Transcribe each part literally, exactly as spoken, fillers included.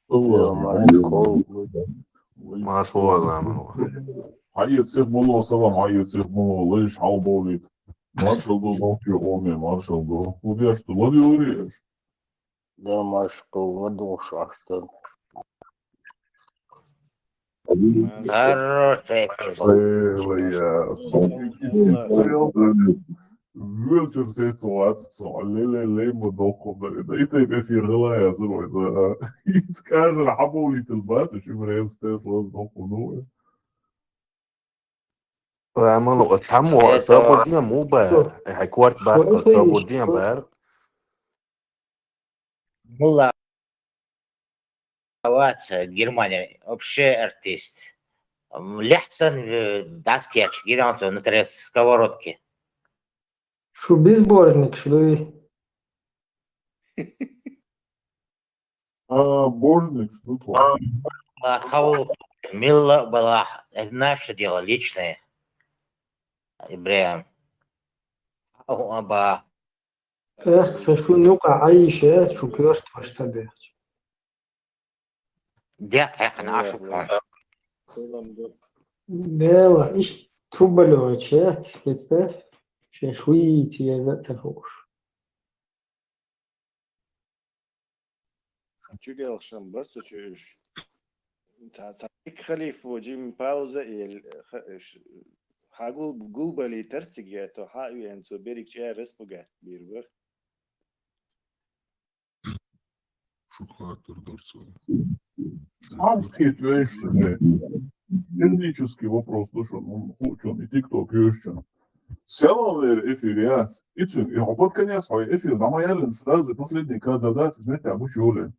Маршалла. Маршалла, Ламан. Хьаэца сиха мало, салам, хьаэца сиха мало, лайш хьалбовлийта. Маршалла ду, нохчий къоме, маршалла ду. Худеш ду, ладугӀурий аша? Да, маршалла, ладугӀуш аша. Хороший эфир. Ой, вай, я, со-, Велчур сецо вац, со, ле-ле-ле, ма доккху дари. Да и тайп эфир гӀела язар вай, за. Ицкажар хьабовлитал бац, шу время стес лаз доккху, ну. Ламан, о, цхьаммо, это сободня му бар. Э, хай кварт бар, сободня бар. Мулла вац, Германия, вообще артист. М, лехсан, э, даскетч, гиранцо на трес сковородки. Шу безбожник, шу ли? А, божник, шу ли? А, хаву, милла была, это наше дело личное. Ибрем. Ау, аба. Эх, са шун юкъа Ӏайиша, шу коьрта ваша ца бехча. Дехьа хьекхана Ӏа шу кхоана. Бела, иш трубалёвый чехц, представь. Шеш хуйти еза ца хууш. Чу гелхшам бар цу чу уьш. Ца, ца ик халифу жим пауза ил, ха-, уьш, хьагул, гулбали тарциге, то хьа уен цу берик чӀа распугат бир бар. Шу хатур дар цу. Сам хит веш су, бе. Технический вопрос, ну что, ну, хучун, и тикток, и уж чун. Селом вер эфир яц. И цу, и под конец, хой эфир, да, моя лен сразу, последний кадр, да, измете, обучу ли.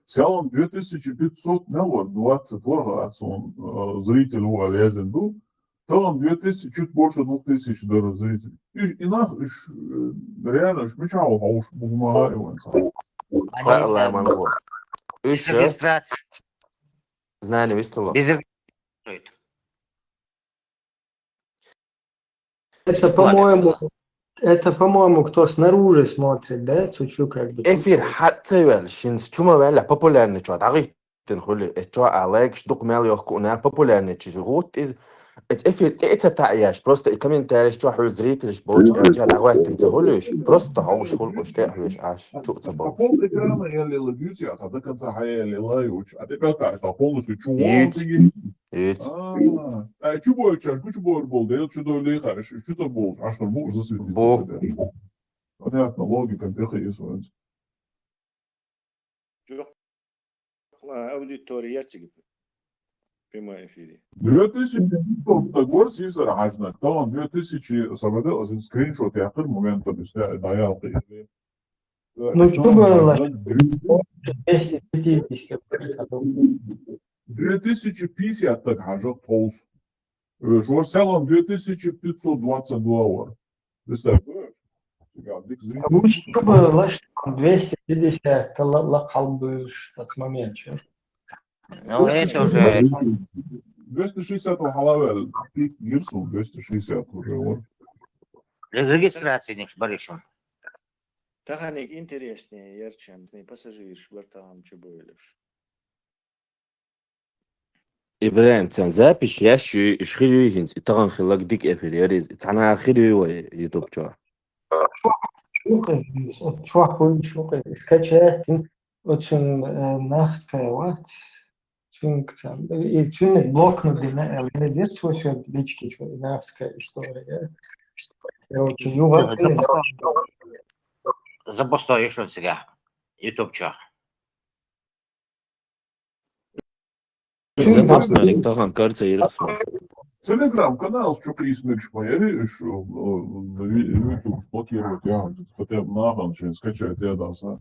Селом две тысячи пятьсот, мел вар, двадцать вар, а цун, э, зритель у Алязин был. Селом две тысячи, чуть больше двух тысяч даже зрителей. И, и нах, и ш-, э, реально, ш-, меча у хауш, бугмага и ван ца. Ха, Ламан, вот. Уж, э? Регистрация. Знание выстало. Без регистрации. Это, по-моему, это, по-моему, кто снаружи смотрит, да? Цу чу как бы. Эфир хьа ца вел, шин чума вел, популярный чё, дагы тен хули, э, чё, а лайкш дук мел ёх ку, на популярный чё, вот из, эт эфир, э, ца та яш, просто и комментарий, чё, хули зритель, больше, э, чё, давай, ты ца хули, просто хауш хул, уж те хули, аш, чё ца. По пол экрана я лила, а до конца хая лила, и уч, а ты пятая, что полностью чё, он сидит. Ит. А, а чу бойл чаш, чу бойл бол, да, чу дойл леха, чу, чу ца бол, аш там бу засветиться. Бу. Понятно, логика, тихо и свойство. Чё? А, аудитория ярче. Прямой эфире. Две тысячи пятьсот, так вот, сисар хажна, кто он две тысячи, сабадел, один скриншот, я хыр моментом, если, да, я, Ну, чё было? Двести пятьдесят. Две тысячи пятьдесят так хажок толс. Э, Шварцеллон две тысячи пятьсот двадцать два вар. Представь, да? Фига, дик зритель. А лучше бы лаш двести пятьдесят, это ла-, ла-, халбыш, тот момент, чё? Ну, это уже двести шестьдесят у халавел. Пик гирсу, двести шестьдесят уже, вот. Ре-, регистрация не баришем. Таханик интереснее, ярче, не пассажирш, верталам чебойлеш. Ибрагьим, цан запись ящу, иш хируй хинц, и таган хилаг дик эфир яриз, и цана хируй вай YouTube чо. Шу къез, вот чё хуй, шу къез, скачать, очень, э, нахская, вот. Чунг там, и чунг блокнот дина, э, не здесь, вот всё, лички, чё, нахская история. Короче, юга. Запустой ещё себя. YouTube чё. Запустой, таган карца ирхсма. Telegram канал, что приснуешь, появи, что, э, YouTube блокировать, я хотя бы нахал, что скачать, я даса.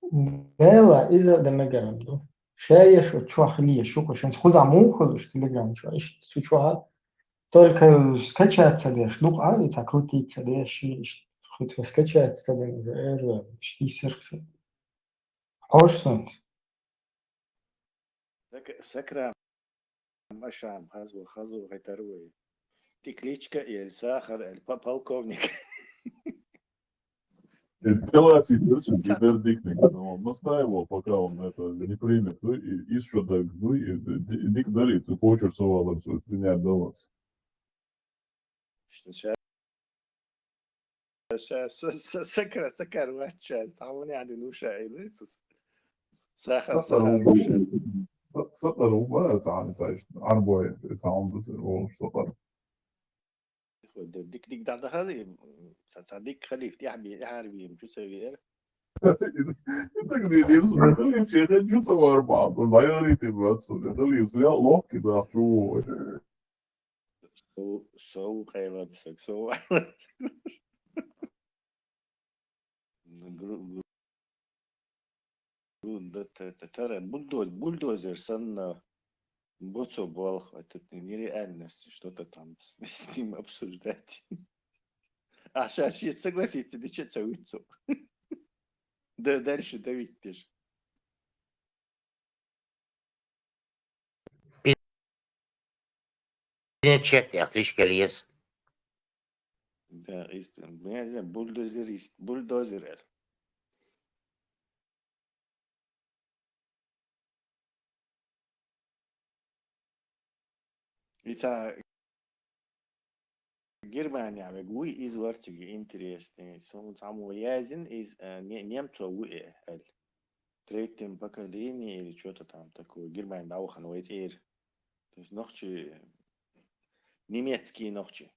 Бела, иза да мегарам ду. Шея шо чуах лия шуку, шен хуза муху, что Telegram чуа, иш су чуа. Только скачаться деш, ну, а, это крутиться деш, и ш-, хоть скачаться деш, э, что сервисы. Хошсунт. Так, сакра машам, хазу, хазу, гайтарвы. Ты кличка или сахар, или по-, полковник. И делать и дальше, и дальше дикник. Но он настаивал, пока он это не примет. Ну, и, и что так, ну, и, и, и дик дарит, и хочет сова принять для вас. Что сейчас? Сейчас, с-, с-, сакра-, сакар вача, самый один уша, и лыцус. Сахар, сахар уша. Сахар уба, сахар, сахар, арбой, сахар, сахар. Дик, дик, да, да, хали, са-, са-, дик, хали, тяхби, тяхарби, им чу савер. Так не, не, хали, все, хочу савар, ба, заярите, братцы, хали, я лохки, да, чего. Сов-, сов къайлабсаг, сов къайлабсаг. Гру-, гру-, гру-, да, та-, та-, тара, бульдоз-, бульдозер санна боцо болх, это нереальность, что-то там с, с ним обсуждать. А щас, щас согласитесь, да чё, чё вы, чё? Да, дальше давить ты ж. Пи-, пинчек, я кличка лес. Да, из-, я не знаю, бульдозерист, бульдозер. Ица Германия вег вуй из варциги интересный. Сун саму язин из, э, не-, немцо вуй, э, эль. Третьем поколении или что-то там такое. Германия да ухан вейцер. То есть нохчи, немецкий нохчи.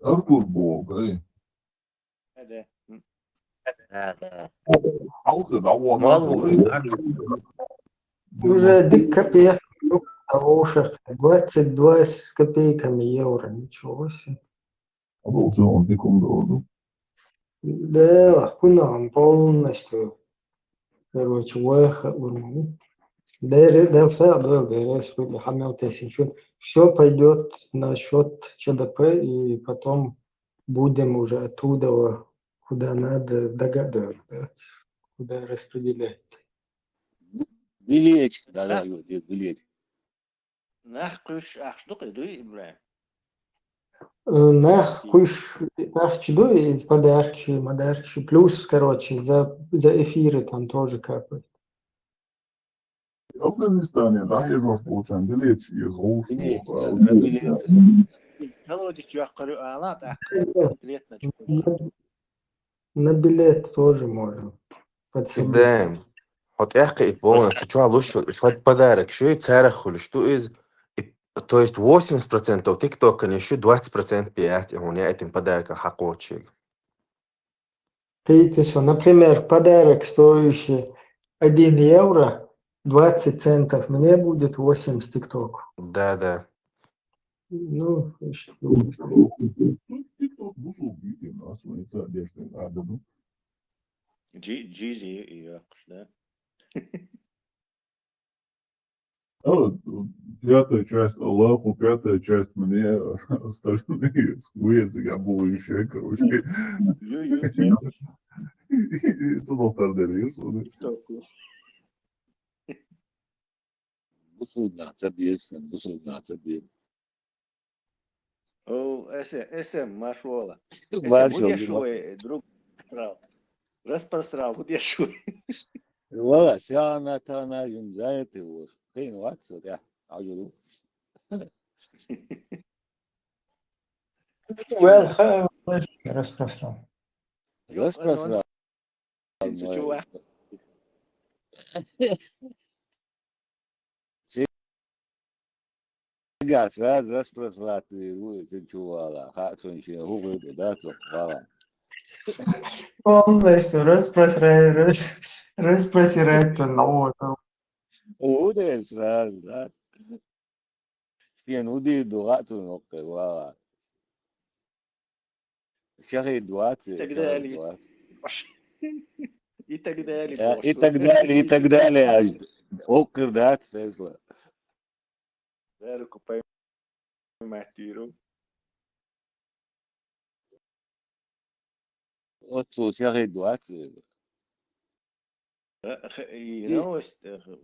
Артур Бог, эй. Да, да. М. Да, да. Алхы да вон. Вал алхы, вал, эй. Артур. Уже дик копеек, хороших, двадцать два с копейками евро, ничего себе. А был всё, он диком дорого. Да, кунам полностью. Короче, веха урму. Дерес, да, всё, да, дерес, вот, хамел тесен, чё. Всё пойдёт на счёт Ч Д П, и потом будем уже оттуда, куда надо, догадываться, куда распределять. Билет, да, да, билет. Нах куш ахш дукъи дуй, Ибрагьим? Э, нах куш ахч дуй, из подаркчи, мадаркчи. Плюс, короче, за, за эфиры там тоже капает. Афганистане, да, из вас получаем билет, из Билет, да, билет. Колодец я кары ала, так, конкретно чё. На билет тоже можно подсобить. Ибрагьим, хьо тӀехкъа и полностью чу луш, иш хьо подарок шу, царах хуьлуш ду из, и, то есть восемьдесят процентов тиктокан шу, двадцать процентов пият, и хьуна я этим подарком хьакхочиг. Видите, что, например, подарок, стоящий один евро, двадцать центов мне будет, восемьдесят тиктоку. Да, да. Ну, ещё. Тут тикток бусул битен, а, смотрится, одежда, а, да, ну. Джи-, джизи и яхш, да? А, пятая часть Аллаху, пятая часть мне, остальные с Гуэцигом было ещё, короче. Ё-ё-ё. И, и, и цудохтар деревья, что ли? Тиктоку. Бусулба нацабиэс, бусулба нацабиэс. О, эсэ, эсэ, машвала. Эсэ, маршал, будешь шуэ, друг, распросрал. Распросрал, будешь шуэ. Вала, сяна, тана, юм, за это вот. Хрен ваксо, да, ажуру. Well, ха-, распросрал. Распросрал. Син чу чува. Сигас, раз, распросрать, син чувала, ха, сон ши, хугу, да, цо, вала. Полностью распросрать, рас-, распросрать, ну, вот. Удес, раз, раз. Шен удир дугӀа цуноккхе вала. Шахид вац, и так далее. Шахид вац. И так далее, э, и просто. Так далее, и так далее. Ай, оккхир дац Тесла. Деррига поймать виру. Оццул шахид вац. Э, х-, и новость, э, х-,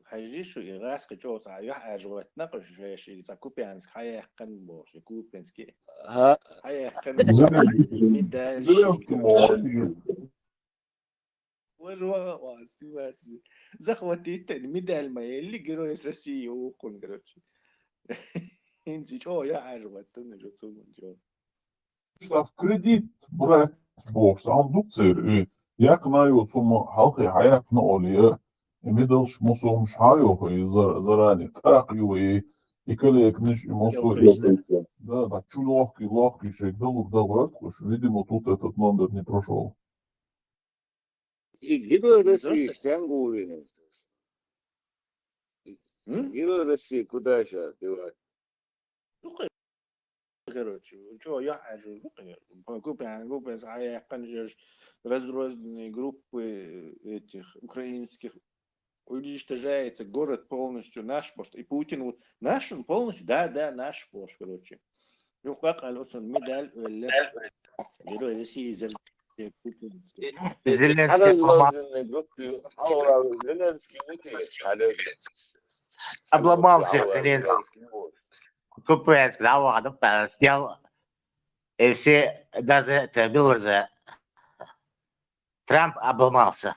хьажи шу, и гӀаскхи чӀоагӀа цхьа юхь Ӏаьржа ваттана-кх уж, шаьш и цхьа Купянск хьаяьккхина бохуш, и Купянске. ХӀа, Хьаяьккхина бохуш, медаль. Зеленский молодец. Вар ваха вац, вац. Захватить медаль ма елли, Герой России ухун, короче. ХӀинца чӀоагӀа юхь Ӏаьржа ваттана уж цу ман чӀоагӀа. Ца в кредит брать бохуш, цхьа хӀума ду-кх церан, и яьккхина йоцу хӀума хьалхе хьаяьккхина олий, и медальш массо хӀумаш хьа а йоху, и за-, заранее тӀаккха ю, и, и коллегнаш, и массо а. Да, да, чу лохкий, лохкий шайга далур дан гӀоьртахуш, видимо, тут этот номер не прошёл. И Герой России стенга ву вина? М? Герой России куда сейчас девать? Ну, короче, чё, я же, ну, конечно, Купян, Купян, а я, конечно, разрозненные группы этих украинских уничтожается, город полностью наш, потому что и Путин, вот, наш он полностью, да, да, наш, короче. Ну, как, а вот он медаль, э, ле-, Герой России за Зеленский обломал. Зеленский обломался, Зеленский. Купенск, да, ладно, снял. И все, даже это, Милорза, Трамп обломался.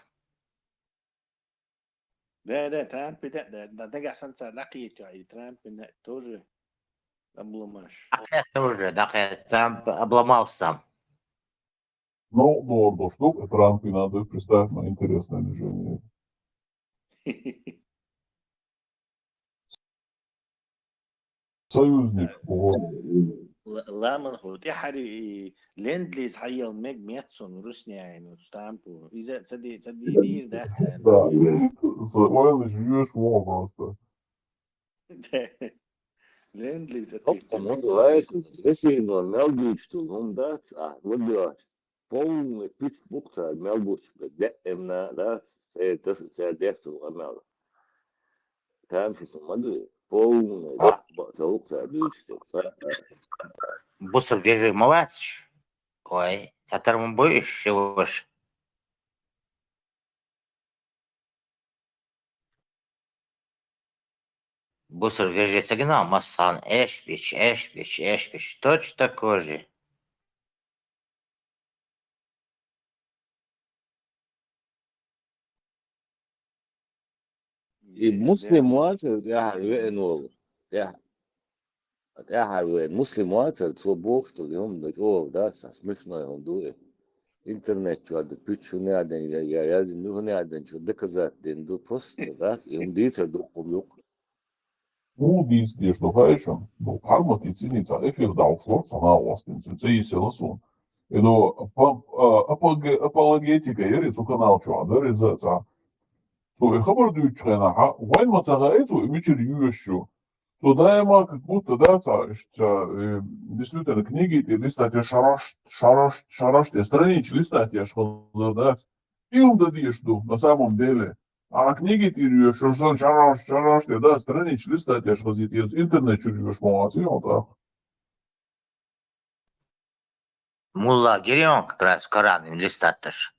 Да, да, Трамп, да, да, да, да, Гасан цар лакхийта, и Трамп тоже обломаш. Дакъе тоже, дакъе Трамп обломался там. Ну, дорого штука, Трампе надо представить, но интересное движение. Союзник, вот. Ла-, ламан хӀу, тӀехьари и ленд-лиз хьайял мег меццун русняйну, Трампу. Иза ца ди-, ца ди-, дийр дац. Да. С-, ойлаш веш во просто. Да. Ленд-лиз. Оп, ответ. Ну, давай, Россия, ну, мел дучту, ну, да, а, вот, да. Полный пич букса мел бучка, де, эмна, да, э, тас, ца десту, амел. Там фиту мады, полный, да, ба, ца букса, дучту, да, да. Бусар вежи ма вац. Ой, татар ма буй, шиваш. Бусар вежи ца гина, массан, эш бич, эш бич, эш бич. Точно такой же. И муслим вац, тӀехьа веана волу. ТӀехьа, тӀехьа веана. Муслим вацара, цо бохуш долу и хӀума дан чӀогӀа дац, смешной хӀума ду и. Интернет чохь ду, пуьчча хӀун яздина, я, я яздина ду, хӀун яздина, чу доказать дина ду, просто дац, и хӀума дийцар дуккха юккъа. Муха дийца дезаш ду хаьий шуна? Ну, хьарматий цӀийний цхьа эфир дӀахьуш вара цхьа накъостий, цуьнан цӀе йисина суна. И ду, апо-, а, апоге-, апологетика яра и цу канал чохь, дара иза а цхьа. Цо и хабар дуьйцучу хенахь, вайн ма ца хаьий цо, и мичара йоьшуш ю. Цо даима как будто, да, цхьа, иштта, э, действительно, книги тӀе листать еш, шараш, шараш, шараш тӀе, странички листать еш хазар дац. И хӀума дан дезаш ду, на самом деле. А книги тӀе йоьшуш, шараш, шараш тӀе, да, странички листать еш хазийта еза, интернет чуьра йоьшуш ма вац, и хьо тӀаккха. Мулла гирион как раз Коран листать еш.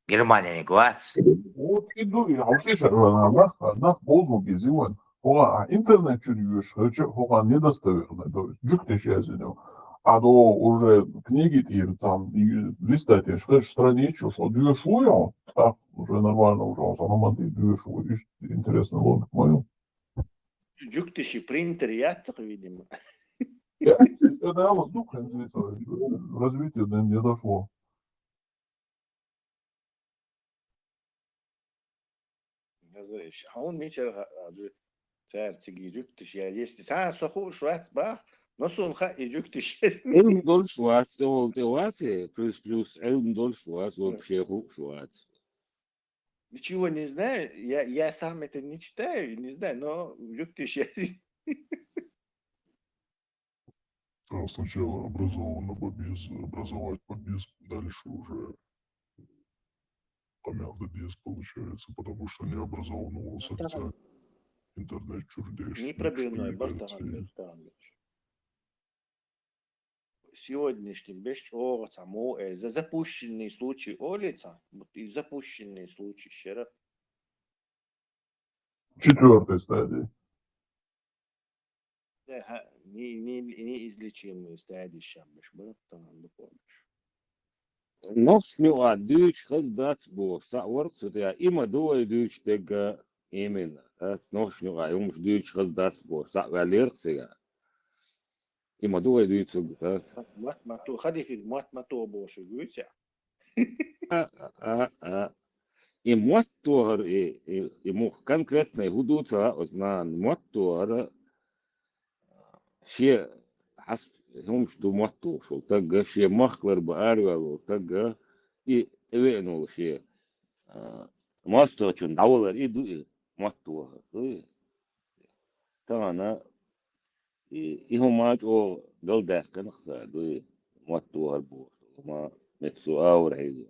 Германияни гвац. Вот и ду, и хьовсийша, нах, нах бозу беза вайн. ХӀора, а интернет чуьра йоьшуш хилча, хӀора недостоверный, то есть жуьгтиш яздина ю. А до уже книги тӀера там, и листать еш хилча, страничку, шо доьшуш ву, так, уже нормально, уже, он сам доьшуш ву, иштта интересная логика моя. Жуьгтиши принтер яц-кх, видимо. Я, естественно, да, вот, ну, хрен знает, развитие, наверное, не дошло. Хьуна мичара хаа, цара цига жуьгтиш я, если цара со хууш вац бах, но суна хаьа и жуьгтиш. Ӏилма долуш вац, тӀе волу тӀе вац, э, плюс-плюс, Ӏилма долуш вац, вообще хууш вац. Ничего не знаю, я, я сам это не читаю, не знаю, но жуьгтиш я. А сначала образованно побез, образовать побез, дальше уже къамел дан деза получается, потому что необразованного официально интернет чуьра дешна. Непробивной, бартахан, бартахан. сегодняшний беш чӀоагӀа цхьа мо, э, за-, запущенный случай олий цхьа, вот и запущенный случай шера. Четвёртой стадии. Да, ха, не, не, неизлечимые стадии шам беш, бара, там, да, помнишь. Нохчо а дуьйцуш хаза дац бохуш, цхьаъ вара-кх цу тӀехь, и ма ду вай дуьйцуш дерг а, именно, дац, нохчо а хӀумаш дуьйцуш хаза дац бохуш, цхьаъ ваьллера-кх цигахь. И ма ду вай дуьйцург, дац. Мотт ма то, хадифиг мотт ма то бохуш вуьйцехь. А, а, а. И мотт тохар, и, и, и мух конкретный хӀун ду ца хаьа оцу нана, мотт тохар, шен хьас-, хӀумаш ду мотт тухуш волу тагга, шен махкалара бан араваьлла волу тагга, и тӀевеана волу шен, а, мостагӀчунна дӀавалар, и ду и мотт тохар, дуй? Тахана и, и хӀума чӀогӀа галдаьккхина-кх цара, дуй, мотт тохар бохуш, хӀума меттасо агӀор хьийзош.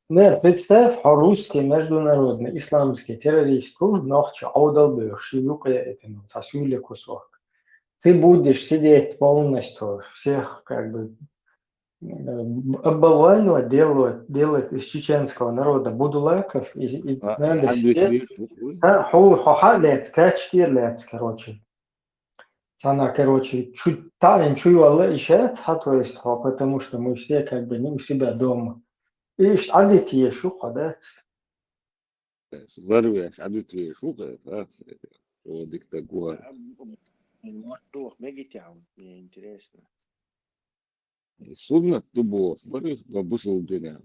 Не, представь, хьо русский международный исламский террорист ву, нохчо Ӏовдал боьхуш, и юкъа яийтина цхьа суьйле кусок. Ты будешь сидеть полностью, всех как бы э, оболванивать, делать, делать из чеченского народа будулаков, и, и А, надо хьан сидеть. дуьйцу вуй? А, хьо, хьо хьа лец, качкир лец, короче. Цана, короче, чу, таим чу валла и шац, хьа, то есть, хьо, потому что мы все как бы не у себя дома. И иш Ӏадитешу хьо дац. Ларвеш, Ӏадитешу ву-кх, а? О, дика даг ву. Мотт тох мегитяу, мне интересно. Суннат ду бохуш, бара, ва бусулба динехь.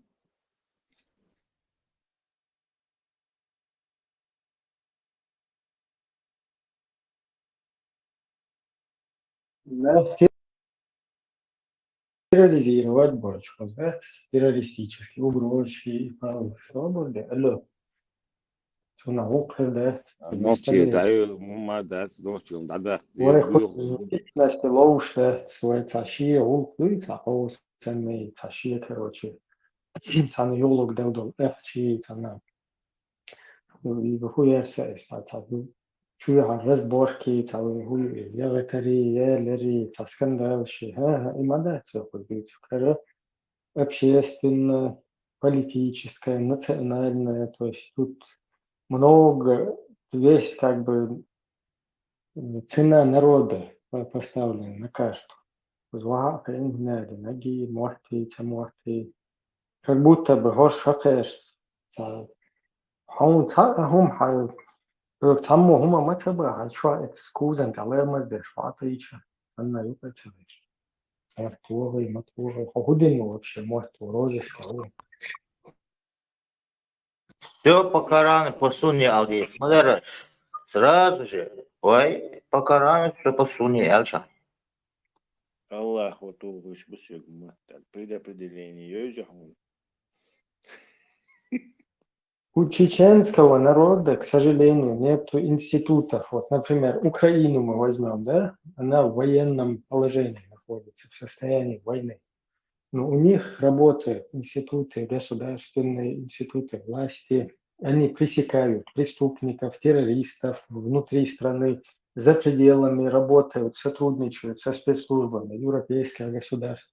Да, терроризировать больше, да? Террористические угрозы и правила свободы. Алло. Цунах гӀуллакх хир дац. Нохчий дӀайо, хӀума дац, нохчий дӀадаккха. Вай хуьлуш дац, вай цхьа шен гӀуллакх дуй, цхьа хьо санна, цхьа шен, короче, цхьана юхалург дала долу эхчи, цхьана. Ну, и хӀун яьрса эс, цхьа, цхьа, ну, чуьйхьа разборки, цхьа, вай хӀун ю, я гӀатари, я лери, цхьа скандал ши, хӀа, хӀа, и ма дац вай кхуза дуьйцург. Хара общественная, политическая, национальная, то есть тут много, весь как бы, м, цена народа по-, поставлена на карту. Зугьа а кхин а надо, наги, мотти, ца мотти. Как будто бы хӀорш хьакхераш ца, хьуна цхьа а хӀума хьан, хьоьга цхьаммо хӀума ма ца бахьа, хьан чохь эцу кузан тӀе лемаз деш хьо а тайча, хьанна юкъа ца веш. Эр тохай, ма тохай, хьо хӀун дина вообще, мотт ву, розыска ву? Все по Корану, по сунне алди. Мадараш, сразу же, вай, по Корану, все по сунне, аьлча. Аллах вот угуш бусуг маттар. Предопределение йойза хьуна. У чеченского народа, к сожалению, нету институтов. Вот, например, Украину мы возьмем, да? Она в военном положении находится, в состоянии войны. Но у них работают институты, государственные институты власти. Они пресекают преступников, террористов внутри страны, за пределами работают, сотрудничают со спецслужбами европейских государств.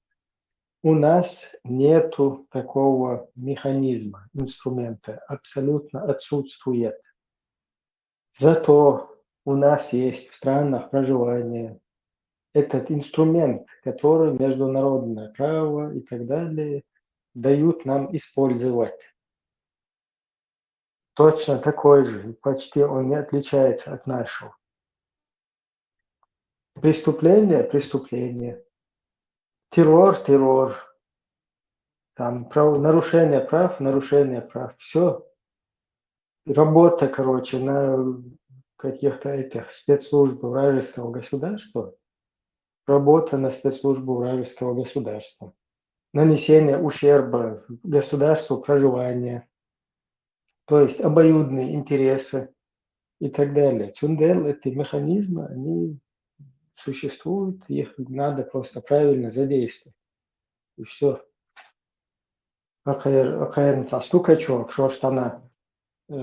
У нас нету такого механизма, инструмента, абсолютно отсутствует. Зато у нас есть в странах проживания этот инструмент, который международное право и так далее дают нам использовать. Точно такой же, почти он не отличается от нашего. Преступление, преступление. Террор, террор. Там прав-, нарушение прав, нарушение прав. Все. Работа, короче, на каких-то этих спецслужб вражеского государства. Работа на спецслужбу вражеского государства. Нанесение ущерба государству проживания. То есть обоюдные интересы и так далее. Цундел эти механизмы, они существуют, их надо просто правильно задействовать. И все. Акхер, акхерна цхьа стукачок, шош цхьана, э,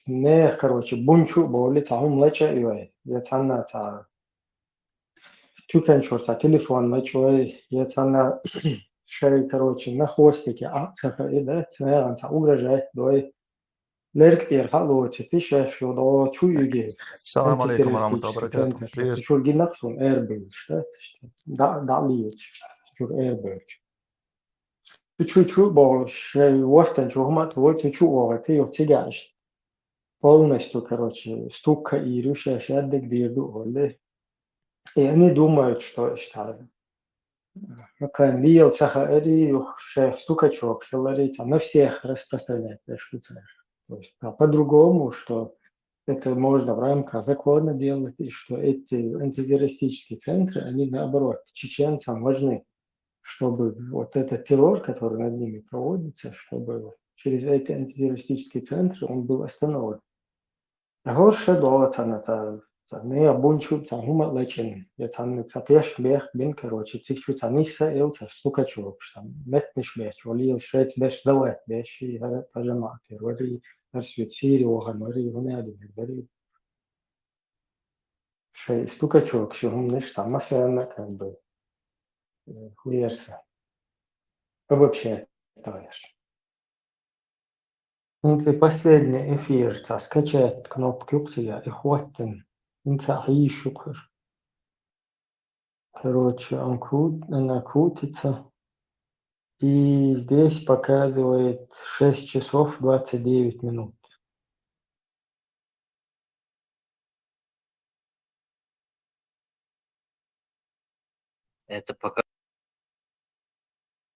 нех, короче, бунчу а боли, цхьа хӀума лача а йой, я цхьанна цхьа туьканчуьра цхьа телефон ма чӀой, я цхьанна шай, короче, на хвостике Ӏа ца хаида, цхьанна цхьа угрожать дой, лерг тӀера хьалоци, ти шаьш йо дӀо чу юге. Салам алейкум ва рахматуллахи ва баракатуху. Цу чуьра гинах сун эрбелш, да? Да, да, лиеч. Чуьра эрбелш. Цу чу, чу бо, шай вортан чу хумат, вот цу чу ога, ти йо цига аш. Полностью, короче, стука и рюша шаддик дирду оле. И они думают, что что. Макан лиел цаха эри, юх шех стукачок, шелари, там на всех распространять, да, что царь. То есть, а по-другому, что это можно в рамках закона делать, и что эти антитеррористические центры, они наоборот, чеченцам важны, чтобы вот этот террор, который над ними проводится, чтобы через эти антитеррористические центры он был остановлен. ГӀур ша дола царна ца, ца, не бунчу ца хӀума лачен, я царна ца теш бех бин, короче, цих чу ца нисса эл ца стукачу вообще там. Метниш беш, вали ел швец беш, давай беш, и хара пажама тер, вали, хар свет Сири, охан, вали, хунали, вали. Шей стукачок, ши хум ниш там, масана, как бы, э, хуерса. А вообще, товарищ. ХӀинца последний эфир, ца скачать кнопка юкъ цига, и хваттин. ХӀинца хьийшукхар. Короче, он крут-, она крутится. И здесь показывает шесть часов двадцать девять минут. Это по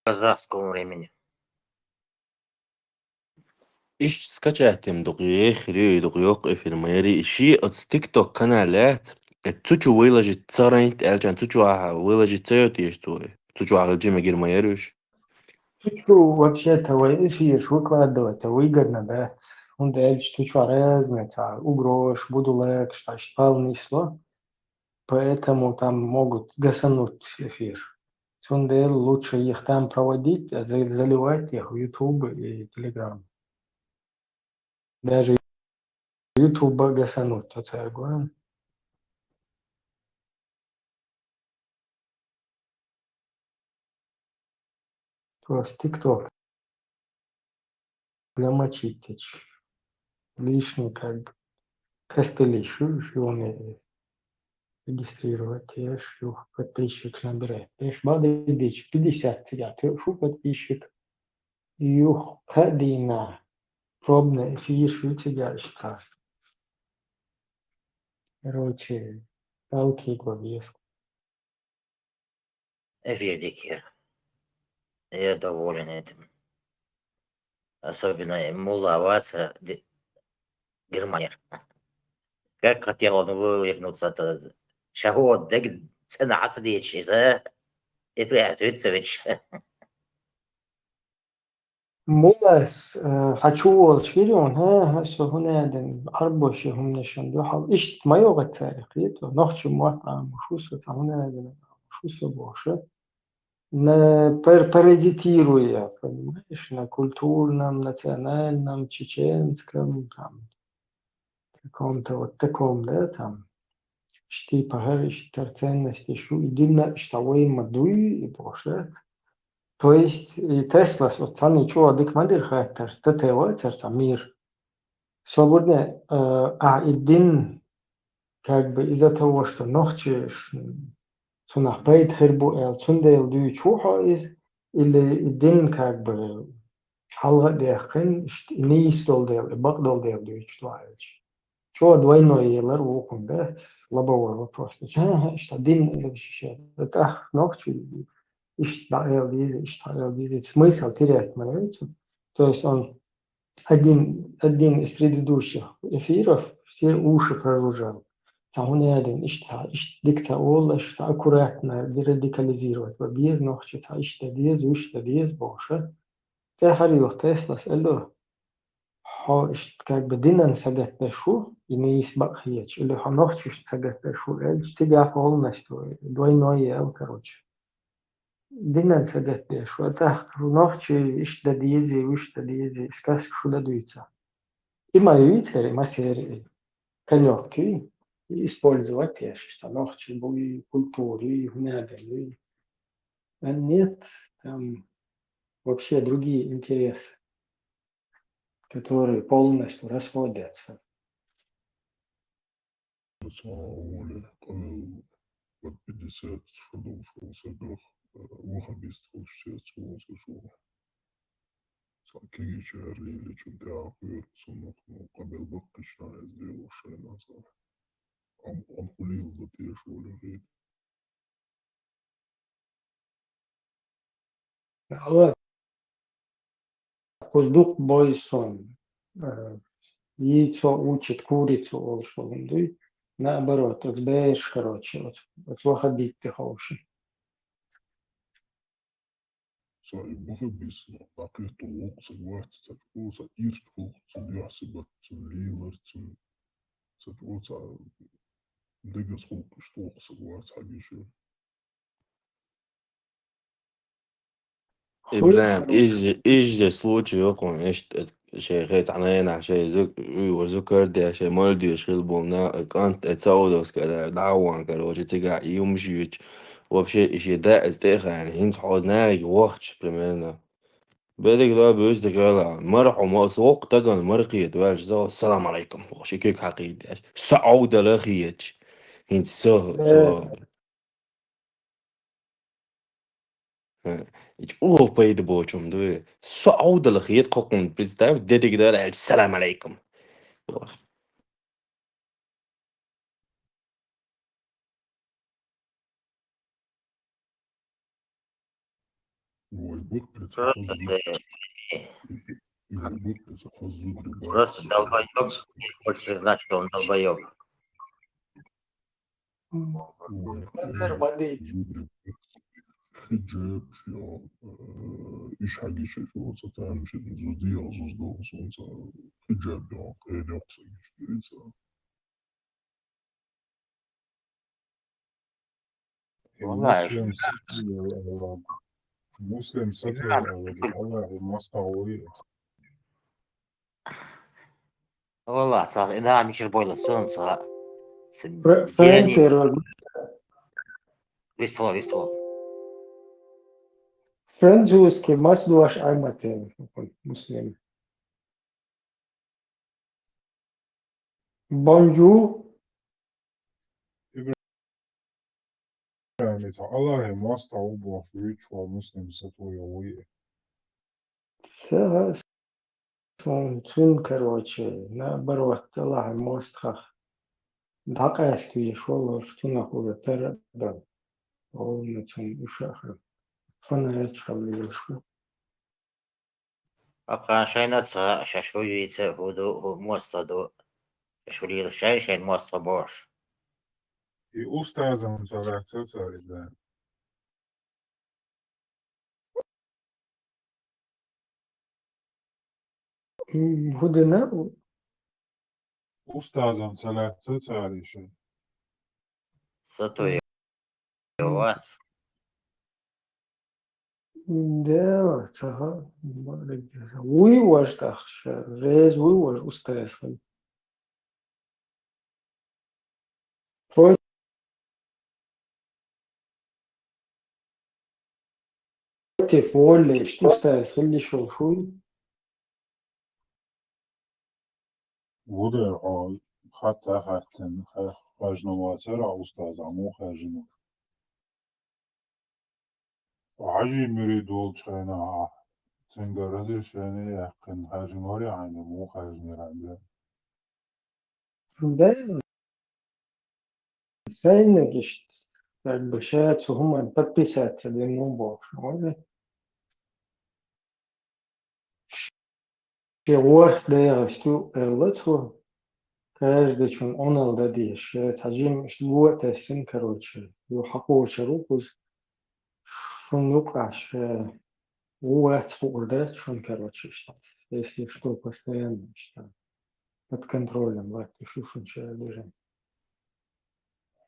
казахскому времени. Иш скачать им дукъ ехри, дукъ йокъ эфир ма яри. Иши оц TikTok канал лац. Э, цу чу выложить царайнт, элчан цу чу аха выложить цайот еш цу. Цу чу аха джима гир ма ярюш. Цу чу вообще-то вай эфир выкладывать выгодно, да. Он да элч цу чу разные, ца, угрош, будулек, шташ полный сло. Поэтому там могут гасануть эфир. Цундел лучше их там проводить, а за-, заливать их в YouTube и Telegram. Даже YouTube гасануть, то царь говорю. Просто TikTok. Замочить эти лишний, как бы, костыли шу, шу он регистрировать, я шу подписчик набирать. Я шу бады дичь, пятьдесят тебя, ты шу подписчик. Юх, кадина. Пробный эфир шу тебя, что. Короче, палки главес. Эфирдикер. Я доволен этим. Особенно Мулла Аваца, ди-, Германия. Как хотел он вывернуться, то шагот дег цена ацдечи, за и приостановиться ведь. Мулас, э, хьачу волчу вирон, хӀа, хӀа, со хӀунеден, Ӏарбоши хӀуманашан дуьхьал, иштта ма йогӀа цаьрах, кхету, нохчи мотт Ӏамош ву со, цхьа хӀунеден Ӏамош ву со бохуша. На пар-, паразитируя, понимаешь, на культурном, национальном, чеченском, там, каком-то вот таком, да, там, иштта пахар, иштта ценности шу, и динна иштта вай ма дуй, и бохуш дац. То есть, и Теслас вот цхьанна чӀогӀа дика ма дира хаттар, ТТ вацара цхьа мир. Свободне, э, а и дин, как бы из-за того, что нохчи ш-, цунах пайда хир бу аьлла, цундела дуьйцуш ву хьо иза, или и дин, как бы, хьалха а даьккхина, иштта и нийса долу дела, и бакъ долу дела дуьйцуш ду аьлча. ЧӀогӀа двойной елар вукхун дац, лобовой вопрос. ХӀа-хӀа, иштта дин защищать. ТӀаккха нохчи иштта дӀаэла деза, иштта дӀаэла деза. Смысл терять ма яц. То есть он один, один из предыдущих эфиров все уши прожужжал. Цхьа хӀунеден иштта, иштта дика ца олуш, цхьа аккуратно дерадикализировать. Ва беза нохчи цхьа иштта деза, иштта деза бохуша. ТӀаьхьара юха Теслас аьлла, хьо иштта как бы динан сагатдеш ву, и нийса бакъ хеташ, или хьо нохчашна сагатдеш ву аьлча, цигахь полностью двойной ял, короче. Динан сагатдеш ву, тӀаккха нохчи иштта дан дезий, вуьшта дан дезий, сказка шу дан дуьйцу. И ма юьйцара, и ма сера и. Конёк куьй. и использовать я, что нохчий буй, культури, надо, и, а нет, там вообще другие интересы, которые полностью расходятся. Цо воля къавел под пятьдесят шо долча сагах, э, ваххабист хилча цо волча шо. Цхьа кегийчар лелачун тӀехьа кхоьру цунах, ну, къабел баккхийча наха эздел шайна цхьа. Ам, ам хулийла дан теша воля хета. Ала, кхуза дукха бой сон, э, йийцо учит курицу олуш волун дуй. Наоборот, оцу бераш, короче, оцу, оцу ваххабитте ховши. Со и бахабис, но дӀакхетто воккха саг вац, ца чӀо ца ирча гӀуллакх, цу дуьхьа сибат, цу лелар, цу, ца чӀо ца дегас гӀуллакхаш воккха саг вац хьагиша. Ибрахим, изжа, изжа случай йокъун, иштта шайн хетахь ненахь, шайн зу-, уй, ва зукар де, шайн мал доьш хила болу на-, кӀант, э, Саудовская, да, дӀа а ван, короче, цигахь и юмаш юьйцуш. Вообще, и шен да, иза тӀе а хаьна, хӀинца хьо иза нахе вахча, примерно. Бедик да, буьйса дика ала. Мара хьо ма, со воккха тагана мара кхета ваьлча, со, «Салам алейкум», бохуш, и куьг хьакхийдеш. Со Ӏовдала хеташ. ХӀинца со, со. Э. Э, и чӀогӀа пайда боцу хӀума ду и. Со Ӏовдала хета кхокхунна, представь, дедиг дара аьлча, «Салам алейкум». Вай баккхица Просто хазу-, ты и вай баккхица хазу ду просто баккхица. Долбоёб, больше не значит, что он долбоёб. М, Вай например, хазу ду баккхица. Хиджаб, шо, э, иш хьагиша, шо, ца тамашийна зуди, а зузду, сунца хиджаб, я, къен йоккха сагиш, дуьйца. Валлахи, Муслим сатуьйла, Муслим сатуьйла, Аллахьи мостагӀа вуй. Валлахи, цхьа и нахана мичара бойла, сон цхьа. Фр-, Франция род. Вистхула, вистхула. Французский мас дош Ӏаматен, Муслим. Bonjour. Ибрахим, Аллахьи мостагӀа ву бохуш вуьйцуш ву Муслим сатуьйла вуй. Ца, сон цуьнан, короче, наоборот, Аллахьи мостагӀах дӀакъаьста везаш волуш, цунах уьш тара а дан. Олна цунна уьш а хир. Фанаташ хила лелаш ву. Аккха шайна ца хаьа, шаьш хӀу йийца, хӀу ду, хӀу мостагӀа ду, шаьш хӀу лела, шайн-шайн мостагӀа бохуш. И устазам ца лаьцна цара иза. М, хӀу дина? Устазам ца лаьцна цара иза. Сатуьйла. М. Вац. Да, ца хаьа. Вуй ваш тӀаккха, ша, реза вуй ваш устаз хила. Против воли, иштта устаз хила йиш йолуш вуй? Ву дера хьо хатта а хаьттина, хьа-, хаьржина вацара хьо устазах, муха хаьржина? Хьо хьаьжин мурид волчу хенахь ахь цуьнгара разрешение яьккхина хаьржина вара хьайна, муха хаьржинера хьайна? Да. Сайниг иштта, как бы, ша цу хӀуманна подписаться дина ву бохуш, вари? Шен ворхӀ дегӀаста ю аьлла цо, каждыйчун Ӏуналла дан дезаш, ша цхьа жимма иштта го а тесна, короче, ю хьакхочур ву кхуза. Шун юкъахь ша ву вац хуур дац шуна, короче, иштта. Если что, постоянно иштта под контролем латтош ю шуна ша движение.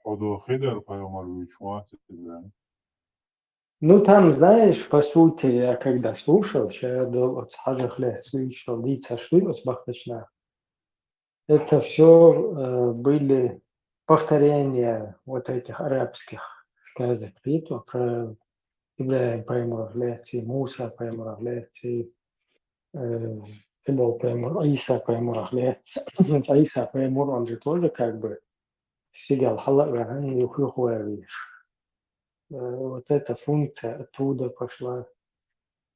Хьо дохийдар пайхамар вуьйцуш вац иза. Ну, там, знаешь, по сути, я когда слушал, ша до оцу хьажах лаьцна вуьйцуш долу дийцарш дуй оцу бахкачу наха. Это всё, э, были повторение вот этих арабских сказок, видите, про ИбрахӀим пайхамарах лаьций, Муса пайхамарах лаьций, э, кхыбола пайхамар, Ӏийса пайхамарах лаьций. Ӏийса пайхамар, он же тоже как бы сигал хьала а ваьхьан, юх-юха ваьвеш. Э, вот эта функция оттуда пошла.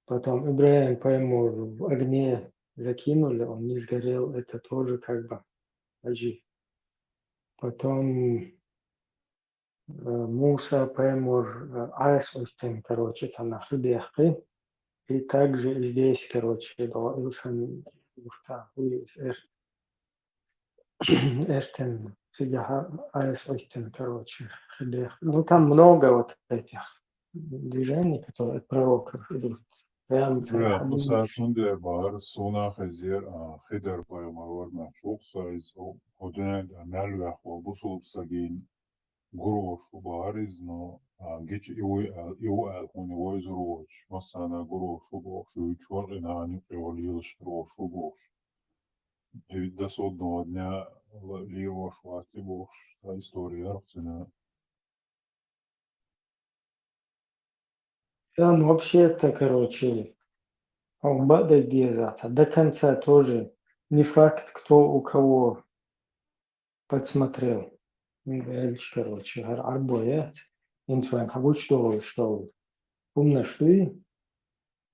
Потом ИбрахӀим пайхамар в огне закинули, он не сгорел, это тоже как бы хьажи. Потом, э, Муса пайхамар, э, Ӏаса оттина, короче, цхьана хи даьккхи. И также и здесь, короче, до Илсан Муфта, из эр-, эртен сидяха Ӏаса оттина, короче, хи даьккхи. Ну, там много вот этих движений, которые от пророков идут. Прям Бля, цхьана Муса хьадис. Цундела бахара, суна хезира, а, Хидар пайхамар вара, ма чухсайз, о, о дуьнен тӀа мел ваьхо бусулба сагийна гур волуш ву бахара иза, но, а, гича и вуй аьлла, и ву аьлла хӀуна вайзур воцуш, массарна гур волуш ву бохуш, вуьйцуш вара, и нана юкъе вала лелаш хир волуш ву бохуш. Ди-, до судного дня лелош вац и бохуш, цхьа история яра цуьнан. Там вообще-то, короче, хьуна бакъдерг деза, цхьа до конца тоже не факт, кто у кого подсмотрел. М, аьлча, короче, хӀара Ӏарбо яц, хӀинца вайн хьагучудолуш долу хӀуманаш дуй,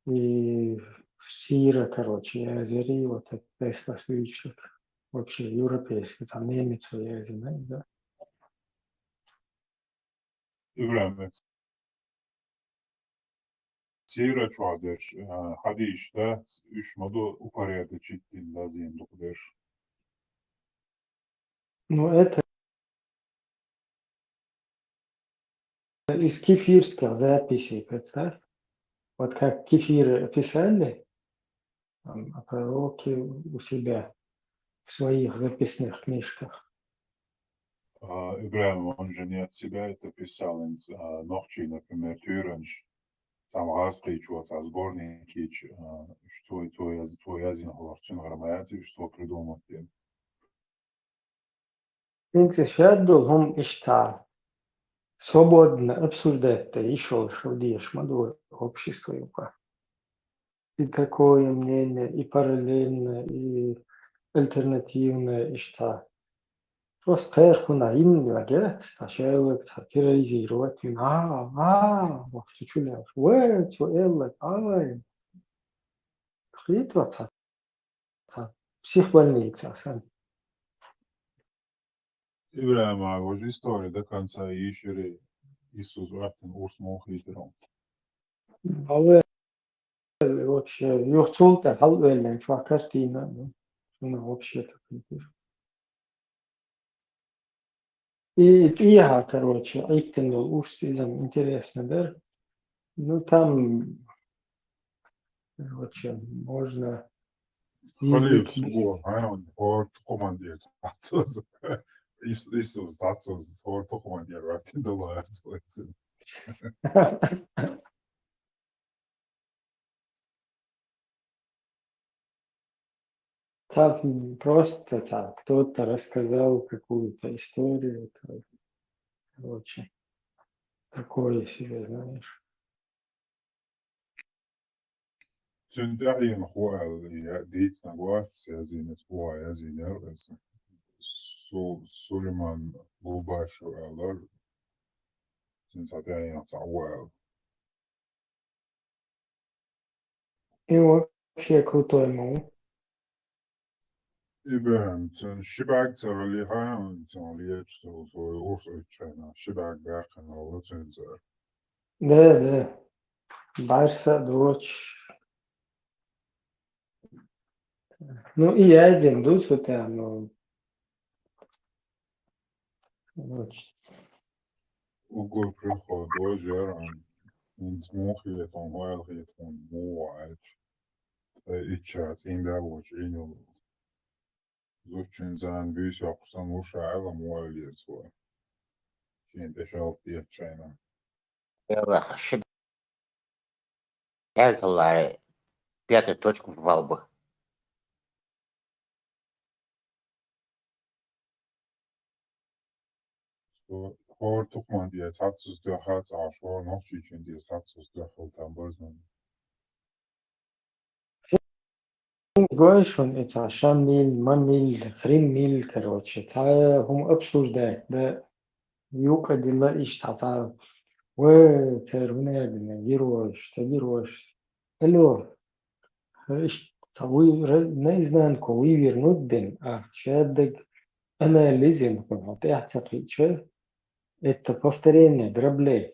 и сира, короче, язери, вот это тестлас дуьйцург. Вообще, европейский, там, немец язина, да. ИбрахӀим, сира чохь дерш, а, хьадисаш дац, уьш ма ду упорядочить дина лазийна дукха дерш. Ну, это из кефирских записей, представь. Вот как кефиры писали, там, о пророке у себя в своих записных книжках. А, ИбрахӀим, он же не от себя это писал, а, нохчий, например, туьйранаш, цхьа гӀазкхийчо, цхьа сборник йича, а, уьш цо, цо яз-, цо язйина хилар, цуьнгара ма яц уьш цо придумать дина. ХӀинца шадолу хӀума иштта свободно обсуждать дан йиш йолуш хила дезаш ма ду общество юкъа. И такое мнение, и параллельное, и альтернативное, иштта. Просто кхерхуна йина вагец, та шайвак, та терроризировать йина. А, а, вообще чу леш. Вай, чу эллак, ай. Хит ваца. Цхьа психбольница сан. ИбрахӀим, а, важа история до конца йийшира, Иисус ваьхкина урс муха хийтира? Хьалвелла вообще, юха цул тӀе хьалвеллина чохь картина, ну, шуна вообще так хийтира. И тӀехьа, короче, Ӏиттина долу урс иза интересно дара. Ну, там, короче, можно халиф язык суго, а, он хӀора тукхаман тӀера цхьацца. Ис-, Иисус цхьацца, хӀора тукхаман тӀера ваьттина долу гӀерташ вайцина. Там просто так, кто-то рассказал какую-то историю, это, короче, такое себе, знаешь. Цуьнан тӀаьхьенах ву аьлла, я дийцинарг вац, язйинарг ву, язйинарг ву иза. Су-, Сулайман Лубашев аьлла, цуьнан цхьа тӀаьхьенах цхьаъ ву аьлла. И вообще крутой ма ву. ИбрахӀим, цуьнан ши бӀаьрг цара лихьа, цуьнан лечу цо, цо урс оьцучу хенахь, ши бӀаьрг баьккхина ву цуьнан цара. Да, да. БӀаьрса а доцуш. Ну, и язйина ду цу тӀехь, ну, короче. Уггар приход дожар, хӀинца муха хета хьуна, ойла хета хьуна, муха ву аьлча. Ткъа ичча цӀийнда вочу Ӏийна йолу. Зудчуьнца буьйса йоккхуш санна ву ша аьлла, муха ойла еза вай. Шена тӀе шалта деттачу хенахь. Элла, ши бӀаьрг хиларе, пятая точка вал бу. хӀора тукхаман тӀера цхьацца цӀи доьххьа а ца Ӏаш, хӀора нохчийчун тӀера цхьацца цӀи доьххьал там барзан. Гой шуна и цхьа Шамиль, Мамиль, Хримиль, короче, цхьа хӀума обсуждать, да, юкъа дила иштта цхьа, ва, цара хӀуна аьлла, героиш, ца героиш. Алло, иштта цхьа вы-, ра-, наизнанку вывернуть дин, а шаддаг анализин хӀуна тӀехь ца кхиъча, это повторение дроблей.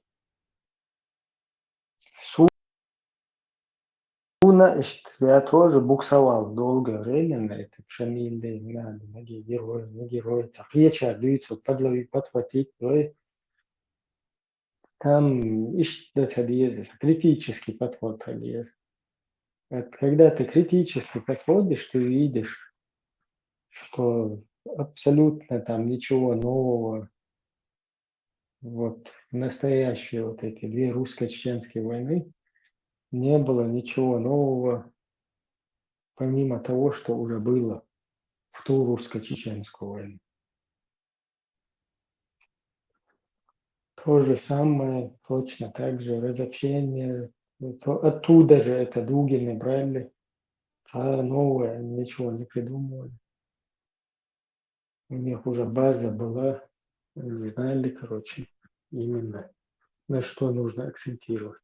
Суна иштта, я тоже буксовал долгое время на этом Шамиле, не надо, не герой, не герой. Ца кхеча дуьйцу, подлови-, подхватить, ой. Там иштта ца деза, критический подход ца деза. Вот когда ты критически подходишь, ты видишь, что абсолютно там ничего нового вот в настоящие вот эти две русско-чеченские войны не было ничего нового, помимо того, что уже было в ту русско-чеченскую войну. То же самое, точно так же разобщение. То, оттуда же это Дугины брали. А новое ничего не придумывали. У них уже база была, они знали, короче, именно на что нужно акцентировать.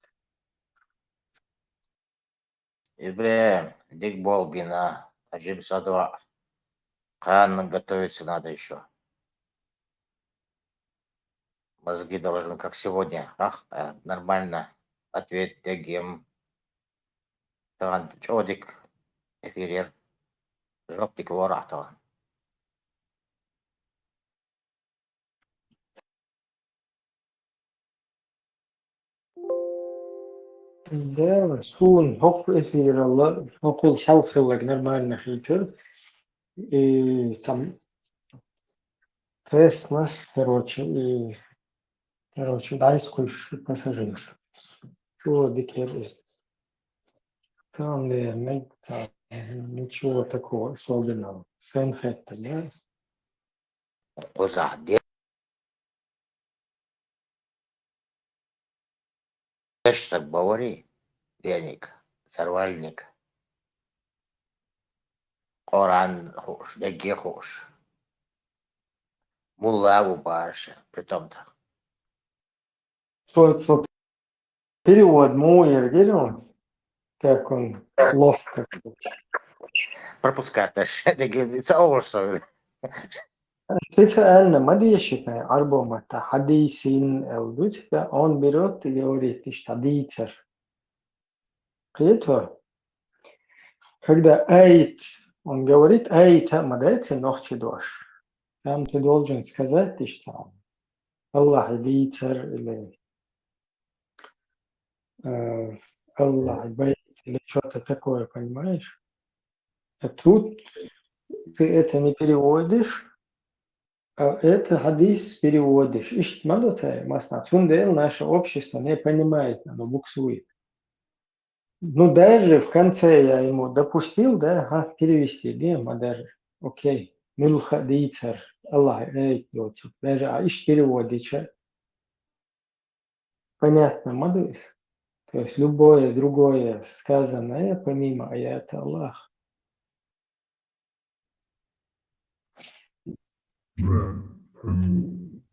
Ибрахим, дик бол бина, ажим садва. Кхана готовиться надо еще. Мозги должны, как сегодня, ах, э, нормально ответ дегем. Таган чодик эфирер. Жоп дик лора таган. Да, суна хӀокху эфиралла, хӀокхул хьалхаллаг нормально хийтар. И сам Теснас, короче, и, короче, дайс куш пассажир. Чего дикер из? Там, наверное, там ничего такого особенного. Сен хетта, да? Кхузахь де-, деш саг бавари, веник, сарвальник. Къуръан хууш, дегге хууш. Мулла ву бараша, притом-то. Что, что перевод муэр гелем, как он ловко. Пропускать деш, дегге, it's over, so. Специально ма деши тхьайн Ӏарбо матта хьадисин аьлла дуьту, да, он берёт и говорит, иштта дийцар. Кхетор? Когда айт, он говорит, айта ма дайца нохчи дош. Там ты должен сказать, иштта, Аллахь дийцар или, э, Аллахь байт или что-то такое, понимаешь? А тут ты это не переводишь, а это хьадис переводишь. Иштта ма ду цай, масна. Цундела наше общество не понимает, оно буксует. Ну, даже в конце я ему допустил, да, ага, перевести, да, ма даже. Окей. Муьлха дийцар, Аллахь айт доцу. Даже а иштта переводича. Понятно ма ду иза? То есть любое другое сказанное, помимо аята Аллах. Ибрахим, хӀун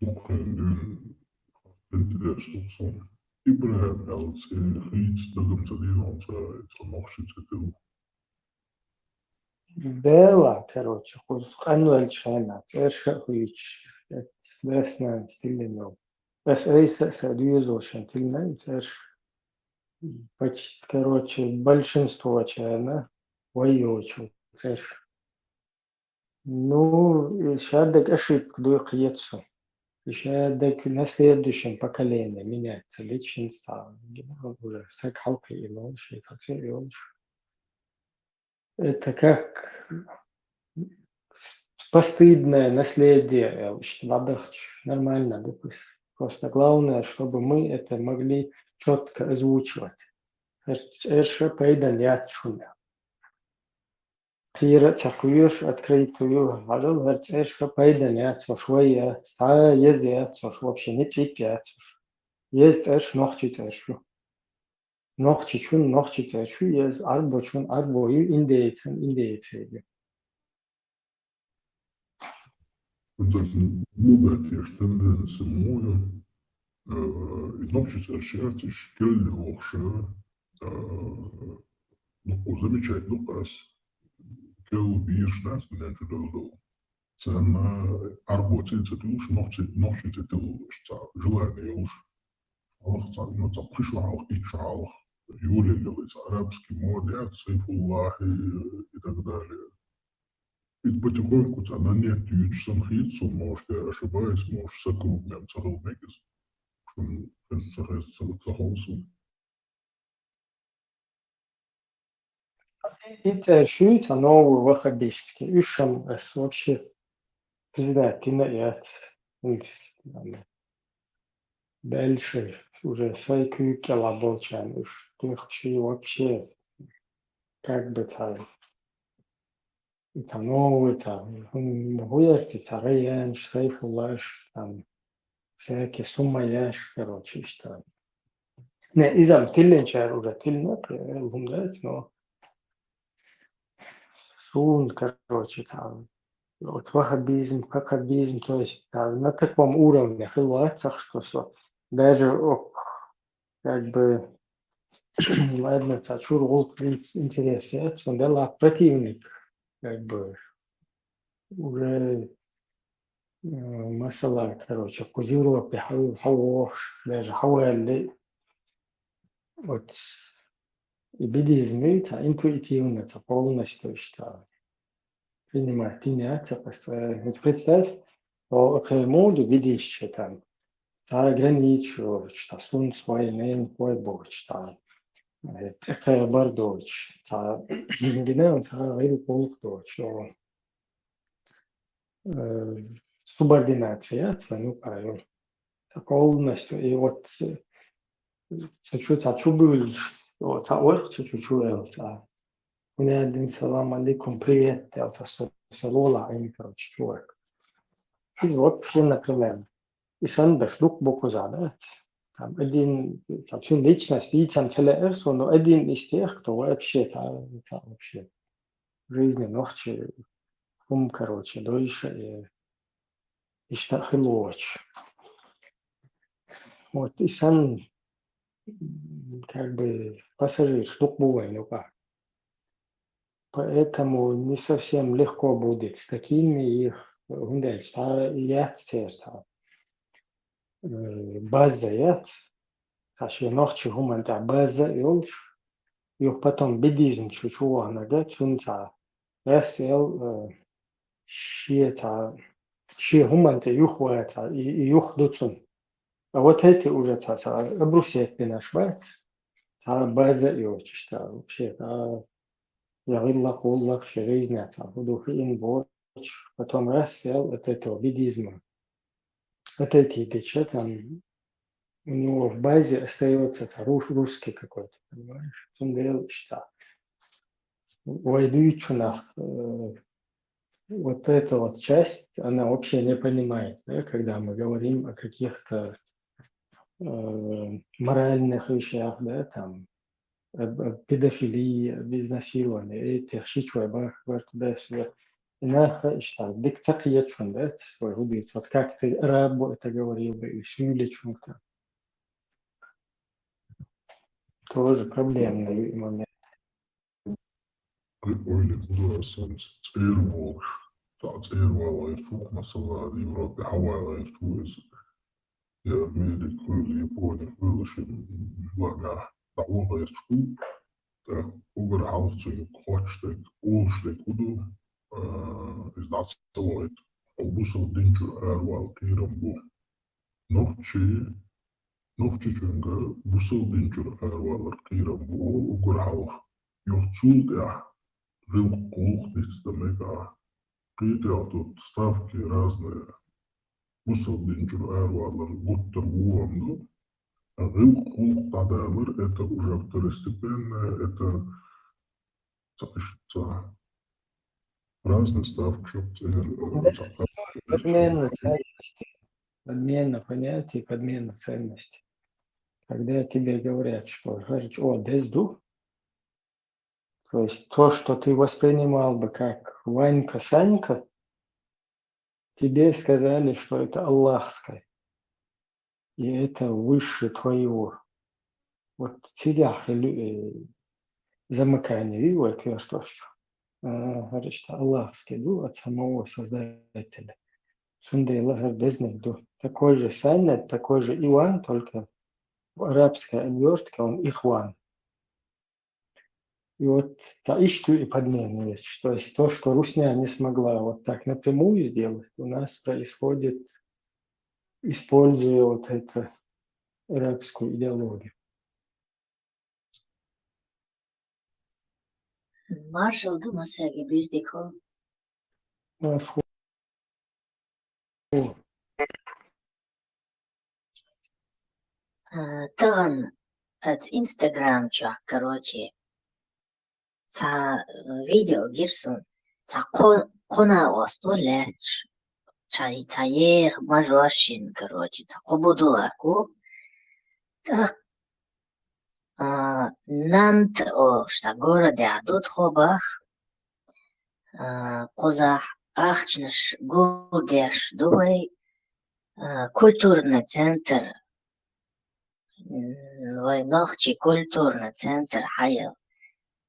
дукха хӀун дуьйна интересно ду сан. Ибрахим аьлла цӀи хийца дагам ца дийна хьуна ца, ца нохчи ца тилла. Дела, короче, кхуза къанвелча хьайна, цӀерша а хуьйцуш, леснан стилино. Ас айса а са доьзалшан тилина и цӀерш. Почти, короче, большинство чарна вай йоцу цӀерш. Ну, и шаддаг ошибка дуй кхета со. И шаддаг на следующем поколении меняться личность, а, уже саг хьалкхиъна волуш, и цхьа цӀе йолуш. Это как с-, постыдное наследие, э, иштта бадахча, нормально, допустим. Просто главное, чтобы мы это могли чётко озвучивать. Эр-, эрша пайдан яц шуна. кхера а ца кхоьруш, открыто ю, хьажал, хӀара цӀераш пайдана яц хьуна, вай яц, цхьа еза яц хьуна, вообще ни цӀикк яц хьуна. Еза цӀераш нохчий цӀераш ю. Нохчичун нохчий цӀераш ю еза, Ӏарбочун Ӏарбо ю, индейцун индееций ю. Кстати, ну да, конечно, тенденция муя, э, и нохчий цӀераш яц уж кхел йохуш, э, ну, замечать ду-кх аз, кхел безаш дац, ненан чу дала долу. Царна Ӏарбо цӀе ца туьллуш, нохчий, нохчий цӀе туьллуш, цхьа желание йолуш. Хьалха цхьа, ну, цхьа пхи шо хьалха, итт шо хьалха, йолаелла йолу цхьа арабский мода яц, Сайфуллахи и так далее. Иза потихоньку цхьа на нет йоьдуш санна хета суна, может, я ошибаюсь, может, сан кругехь ца хила мега иза. Шуна хезна, ца хезна, ца, ца хову суна. И цӀераш ю цхьа новый ваххабистский. Уьш-м ас вообще признать дина а яц. Дальше уже сайн куьйга кӀелахь болчарна уьш туьйхкаш ю вообще, как бы, цхьа, и цхьа новый, цхьа, хӀун, хӀун яра те, цхьа Райянаш, Сайфуллаш, там, всякие Сумаяш, короче, иштта. Не, иза-м тиллинчара уже тиллина, э, хӀума дац, но суна, короче, там, вот ваххабизм, ваххабизм, то есть, там, на таком уровне хила вац, так что со даже ок, как бы, ладно, цхьа чуьра гӀуллакх динца интерес яц, цунна делахь противник, как бы, уже, э, масала, короче, кхуза Европе хьа-, хьавогӀуш, даже хьаваьлла, вот, и буддизм, цхьа интуитивно, цхьа полностью иштта принимать дина яц, цхьа, э, вот представь, о, кхин муха ду буддисташ там, цхьа граница йоцуш, цхьа сунтхой, ненахой боцуш, цхьа, э, цӀе кхабар доцуш, цхьа гина, цхьа гӀиллакх-гӀуллакх доцуш, о, э, субординация яц вайн юкъара йолу. Цхьа полностью, и вот, э, цу чу цхьа чу буьйлуш, о, цхьа ойху цу чу чу ваьлла цхьа. Хьуна дин салам алейкум, привет, аьлла, цхьа са, са лола Ӏийна, короче, чувак. Иза вообще, например, и санна даш дукха бу кхузахь, да? Там один, там цуьнан личность дийцам ца лаьара суна, но один из тех, кто вообще, там, там вообще в жизни нохчи хӀума, короче, дойша и иштта хила воцуш. Вот и санна, м, как бы, пассажираш дукха бу вайн юкъахь. Поэтому не совсем легко будет с такими их, хӀунда аьлча цхьа яц церан цхьа, э, база яц, цхьа шен нохчийн хӀуманна тӀехь база а йолуш, юха потом буддизм чу чу ваханарг, цуьнан цхьа, гӀаьсса эл, э, шен цхьа, шен хӀуманна тӀе юхавац, и, и юха ду цунна. А вот эти уже цхьа, цхьа обрусетбинарш бац, цхьа база а йоцуш, цхьа вообще, цхьа я гӀиллакх-гӀуллакх, шен жизнь цхьа хӀун ду хиъна боцуш, потом раз сел от этого буддизма. Отойти дича, там у него в базе остаётся цхьа руш-, русский какой-то, понимаешь? Цундела иштта. Вай дуьйцучунах, э, вот эта вот часть, она вообще не понимает, да, когда мы говорим о каких-то, э, моральных вещах, да, там, об, об педофилии, об изнасиловании, этих шичой бах, бар туда-сюда. И нах иштта дика ца кхеташ, да, свой убийц. Вот как ты арабу это говорил бы, или шуьйлачунга. Тоже проблемный момент. Ойла ду сан цӀера волуш, цхьа цӀера вала гӀерташ ву, масала, Европе хьавала гӀерташ ву иза. Я Америка хуьлу, Япони хуьлу, шен лаамехь дӀаваха гӀерташ ву. ТӀаккха уггар хьалха цуьнга хоттуш дерг, олуш дерг хӀун ду, а, иза дӀа ца вахийта, хьо бусалба дин чуьра аравала кхерам бу. Нохчи, нохчичуьнга бусалба дин чуьра аравалар кхерам бу олу уггар хьалха. Юха цул тӀаьхьа гӀиллакх-гӀуллакх дицдан мега ахь. Кхетахь тут ставки разные. Бусалба дин чуьра аравалар гуттар вон ду. А гӀиллакх-гӀуллакх дӀадалар, это уже второстепенное, это ца, ца, Разные ставки, чтоб ценник, э, подмена ценностей. Подмена понятий, подмена ценностей. Когда тебе говорят, что херчо дезду, то есть то, что ты воспринимал бы как Ванька, Санька, тебе сказали, что это аллахское. И это выше твоего. Вот цигахь или, э, замыкание, ви вай квертош. Э, говорит, что аллахский ду от самого Создателя. Цундела хер дезнек ду. Такой же Саня, такой же Иван, только в арабской обертке он Ихван. И вот та ишту и подменываешь. То есть то, что русня не смогла вот так напрямую сделать, у нас происходит, используя вот эту арабскую идеологию. Маршал ду масаги бюздик хо. Маршал. А, таган от Инстаграм чуак, короче. Ца, э, видео гирсун. Ца ко-, кона осту леч. Ца, ца ех мажуашин, короче. Ца кобуду аку. Так. А, Нант о шта городе адут хобах. А, коза ахчнаш гулдеш дувай. А, культурный центр. М, вай нохчи культурный центр хаял.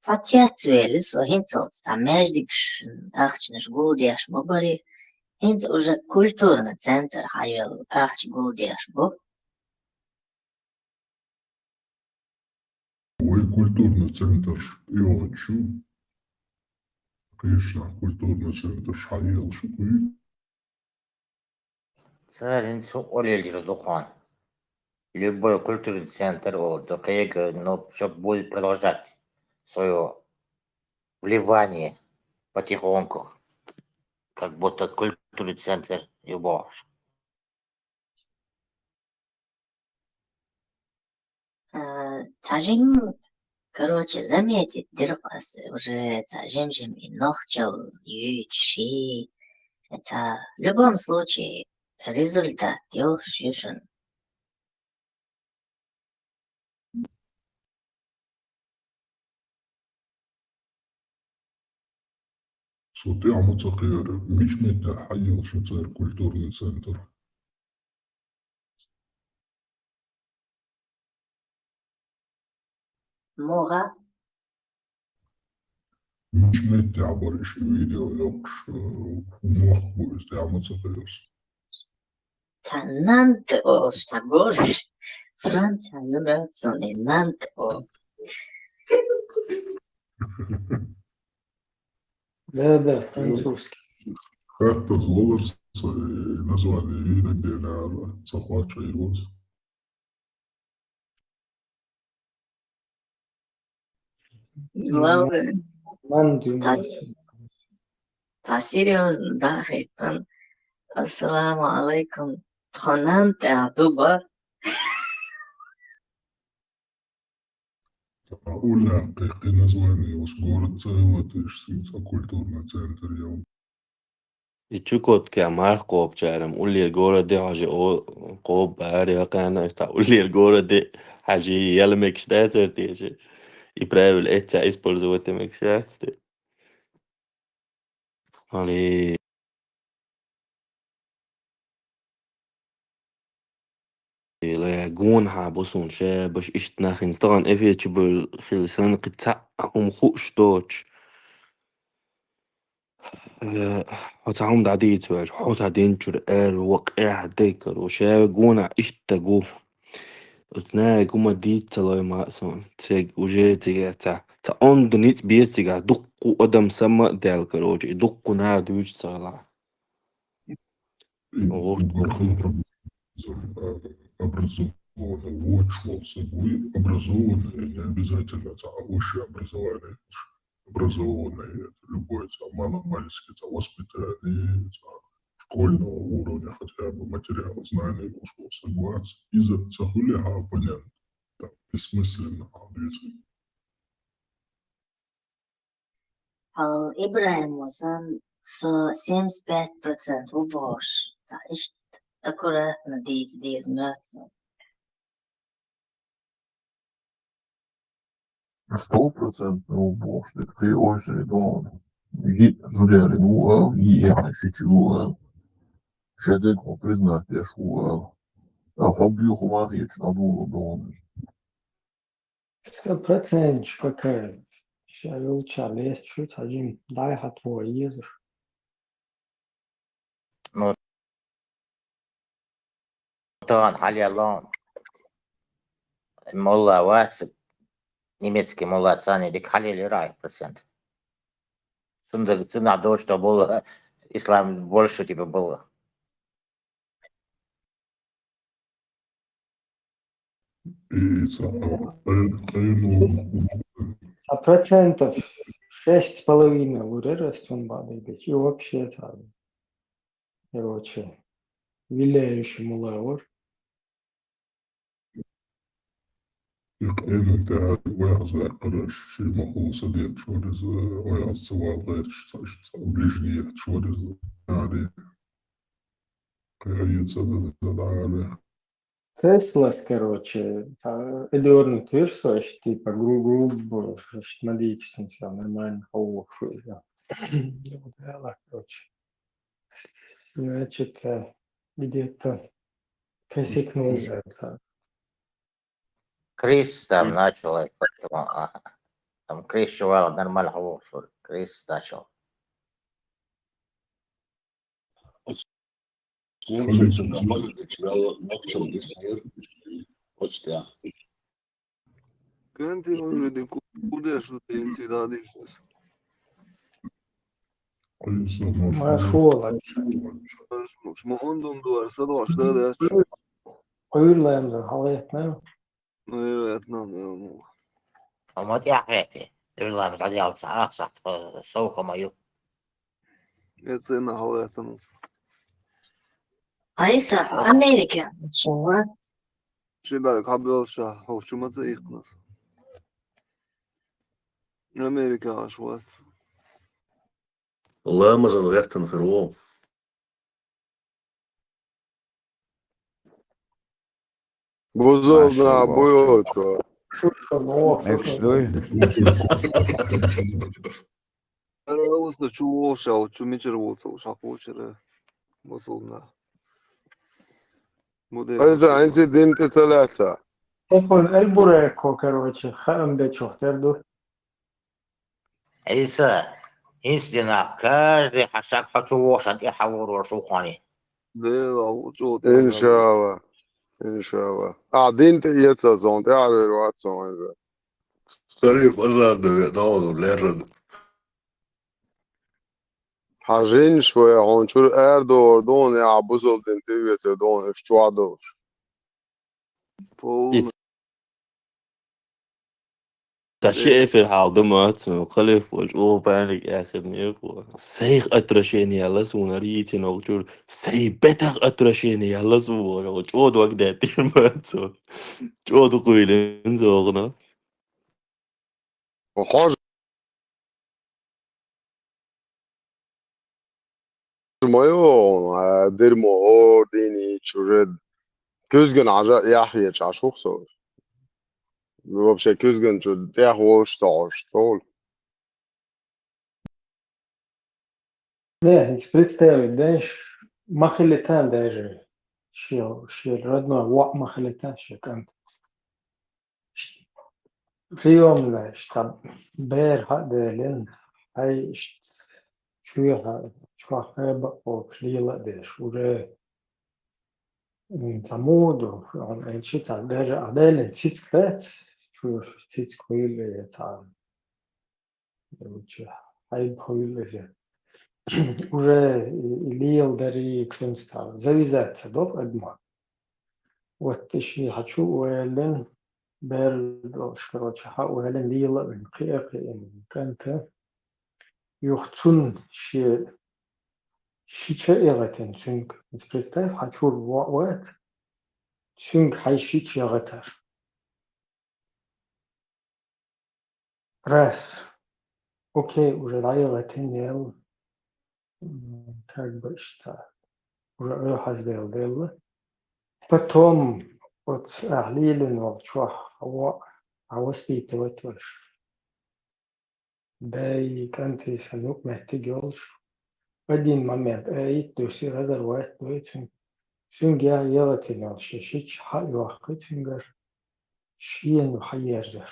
Ца чец велис, о хинцал, ца междикш ахчнаш гулдеш мобари. Хинц уже культурный центр хаял, ахч гулдеш бу. Вай культурный центр йогачу. Конечно, культурный центр шаел шукуй. Царин су олелдер духан. Любой культурный центр ол, до кега, но чтоб будет продолжать свое вливание потихоньку. Как будто культурный центр и баш. Э, цажим, короче, заметить дыркъас уже цажим жим и нохчал ючи. Это в любом случае результат ёш юшин. Сути амуцакъер мичмете хаял шуцер культурный центр. Муга? Мичмете абар иш видео ёкш, э, умах бу ис амуцакъер. Ца Нант о, ста город. Франция, Нант о. Да, да, французский. Как-то золор, э, название вида, где надо, захвачивает. Главное. Ман дюйман. Тас-, та серьёзно, да, хейтан. Ассаламу алейкум. Тхо Нант о дуба. Уля, какие названия? Уж город целый, ты ж син-, ца культурный центр, я. И Чукотка, Мархкопчарам, уллер городе хажи о, коб бари акана, ста уллер городе хажи ялмекш да цертеше. И правил эца использовать мекшасте. Али. Ила гун ха бусун ше, баш ишт нахин стаган эфе чубул хилсан кица ум хуш доч. Э, хо ца ум дадит ваш, хо ца дин чур эр ва къяхдекар, ва шаве гуна ишта гу. Ус на гума дит цалой ма сон. Цег уже цега ца. Ца он дниц без цега, дукку адам сама дел, короче, и дукку на дуч цала. И вот. Угол образованный, вочвал собой, образованный, не обязательно ца, а высшее образование. Образованный, любой ца, маломальский ца, воспитание ца, школьного уровня хотя бы материал, знания вошел соглас. И за ца хули оппонент, там, бессмысленно, а, движение. Ал Ибрагьим Гьасан Со семьдесят пять процентов ву бохуш, ца иштта аккуратно дийца деза моьтту. Сто процентов ву бохуш, дика кхин ойсуре догӀу. Йиъ зударин ву ала, йиъ яхьа шича ву ала. Шен дегахь признать деш ву ала. А хьо буьйху ма хеташ, а дугӀу догӀу. Сто процентов пока ша йолча лесташ ю, цхьа жим дӀай-хьа тхо езаш. Ну, тахана хьалъяьлла молла вац, немецкий молла царна дика хьалъелира, ай, процент. Цунах, цунах дош то было, ислам больше типа было. И ца, къай-, къайну. А процентов шесть с половиной лурер ас цун бадайдачи. И вообще ца. Короче, виляющий мулавр. И къайну тӀехь вайхьа закъараш, ши махула са детташ вар иза, вайхьа ца вала гӀерташ, ца, ца ближний етташ вар иза. Ари. Кхайа ца да, да, да, ари. Теслас, короче, та, эдёрнут вирсо, аш, типа, гру-, грубо, аш, надейтесь, всё нормально, хо, фу, да. Ну, да, ладно, короче. Значит, э, где-то косякнул же это. Крис там начал, поэтому, а, там Крис чувал нормально, хо, фу, Крис начал. Слушай, что там может начал дисер? Вот что. Кенти уже дин ку-, кудеш ду тенци да дисес. Машула. Ма ондум дуар, садош да деш. Къуйрлаем за халетна. Ну, вероятно, да, ну. А ма тӀехьа хетий. Дерла мзадялца ахсахт, э, совхома ю. Эцена халетна. Айса, Америка, шо вац? Шибалг хабелша, хо чума ца ихнас. Америка аш вац. Ламазан гӀертан хир ву. Бузулна буйочо. Эксдой. Ара уста чу вошал, чу мичер волцал, шахучера. Бузулна. Айса, инцидент цалаца. Эпон эльбуреко, короче, хаам бечохтер ду. Иса, инцидент каждый хашак хочу вошан и хавор шухани. Иншалла. Иншалла. А дин те ецазон, те арвер ватсон же. Халиф азад да, да, леррад. Хьажин шве, хьон чур эр дор дон, я бузул дин те вецер дон, иш чуа долш. Полный. Та ши эфир хьал ду ма, цун халиф волчу оха паник яхир некъо. Сайх отвращение яла суна ритин олчур. Сай бетах отвращение яла суна. Чо дог деттир ма цун. Чо ду куйлин зогна. Хож Моё, а, дерьмо, ордени, чужед. Кюзган ажа, яхье, чашух со. Вообще, кюзган чу, тях волш, тош, тол. Не, представить, знаешь, махилитан даже, ши, ши родной, ва махилитан, ши кант. Приёмная, штаб, бер хьа делен, хьай ш-, чуя хьа, чуя хьаба ок лила деш, уже, м, тамуду, он, э, чита, даже а делен циц лец, чуя циц куйле там. Короче, хьайба хуьлу иза. Уже и, и лел дари кунста. Завязаться дов адма. Вот ты ши хьачу уэлен, бер долш, короче, хьа уэлен лила вен, кхиа кхиа вен, канта. Юх цун ши, ши ча эгатен цунг. Представь, хьачур ва-, ват, цунг хьай ши ча эгатар. Раз. Окей, уже дӀайигӀатин ел. М, как бы иштта. Уже охьазделла делла. Потом, вот, ахьа лелийна волчохь, хьо, хьо воспитывать веш. Бай, кӀанти сан юкъаметтиг йолуш. Один момент, э, итт дуьсси разорвать дуй цуьнан. Цуьнга я ялатина йолуш, шича хьа а йохкий цуьнгара. Шена ю хьаерзар.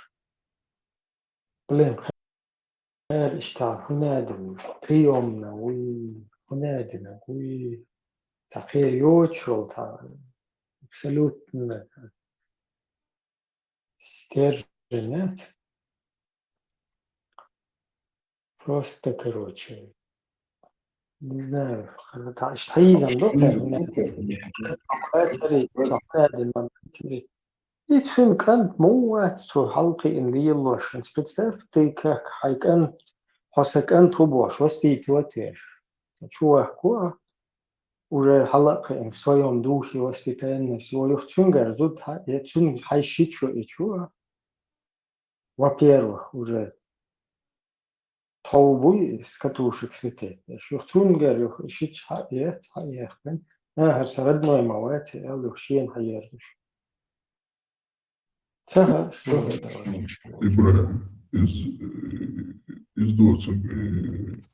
Блин, хӀара иштта хӀун а дина, приёмна вуй, хӀун а дина вуй, цхьа кхин йоцуш йолу цхьа абсолютно стержень яц. Просто, короче, не знаю, хӀара та иштта хьийзам до, хӀара хӀун а дина. Цари, цхьа хӀун а дина, цари. И цуьнан кӀант муха вац цо хьалакхиъна лелош? Представь ты, как хьайн кӀант, хьо сан кӀант ву бохуш, воспитывать веш. Чу ваккхо а, уже хьала а кхиъна, в своём духе воспитанность, юха цуьнгара зуда хьа, я цуьнга хьайн шичо и чу а. Во-первых, уже тхов буй с катушек слететь. Юха цуьнгара юха шича хьа а эц, хьа а яьккхина. А, хӀара сан родной ма вац, аьлла, юха шена хьаерзуш. Ца хаьа, что это? ИбрахӀим, иза, иза доцург, э,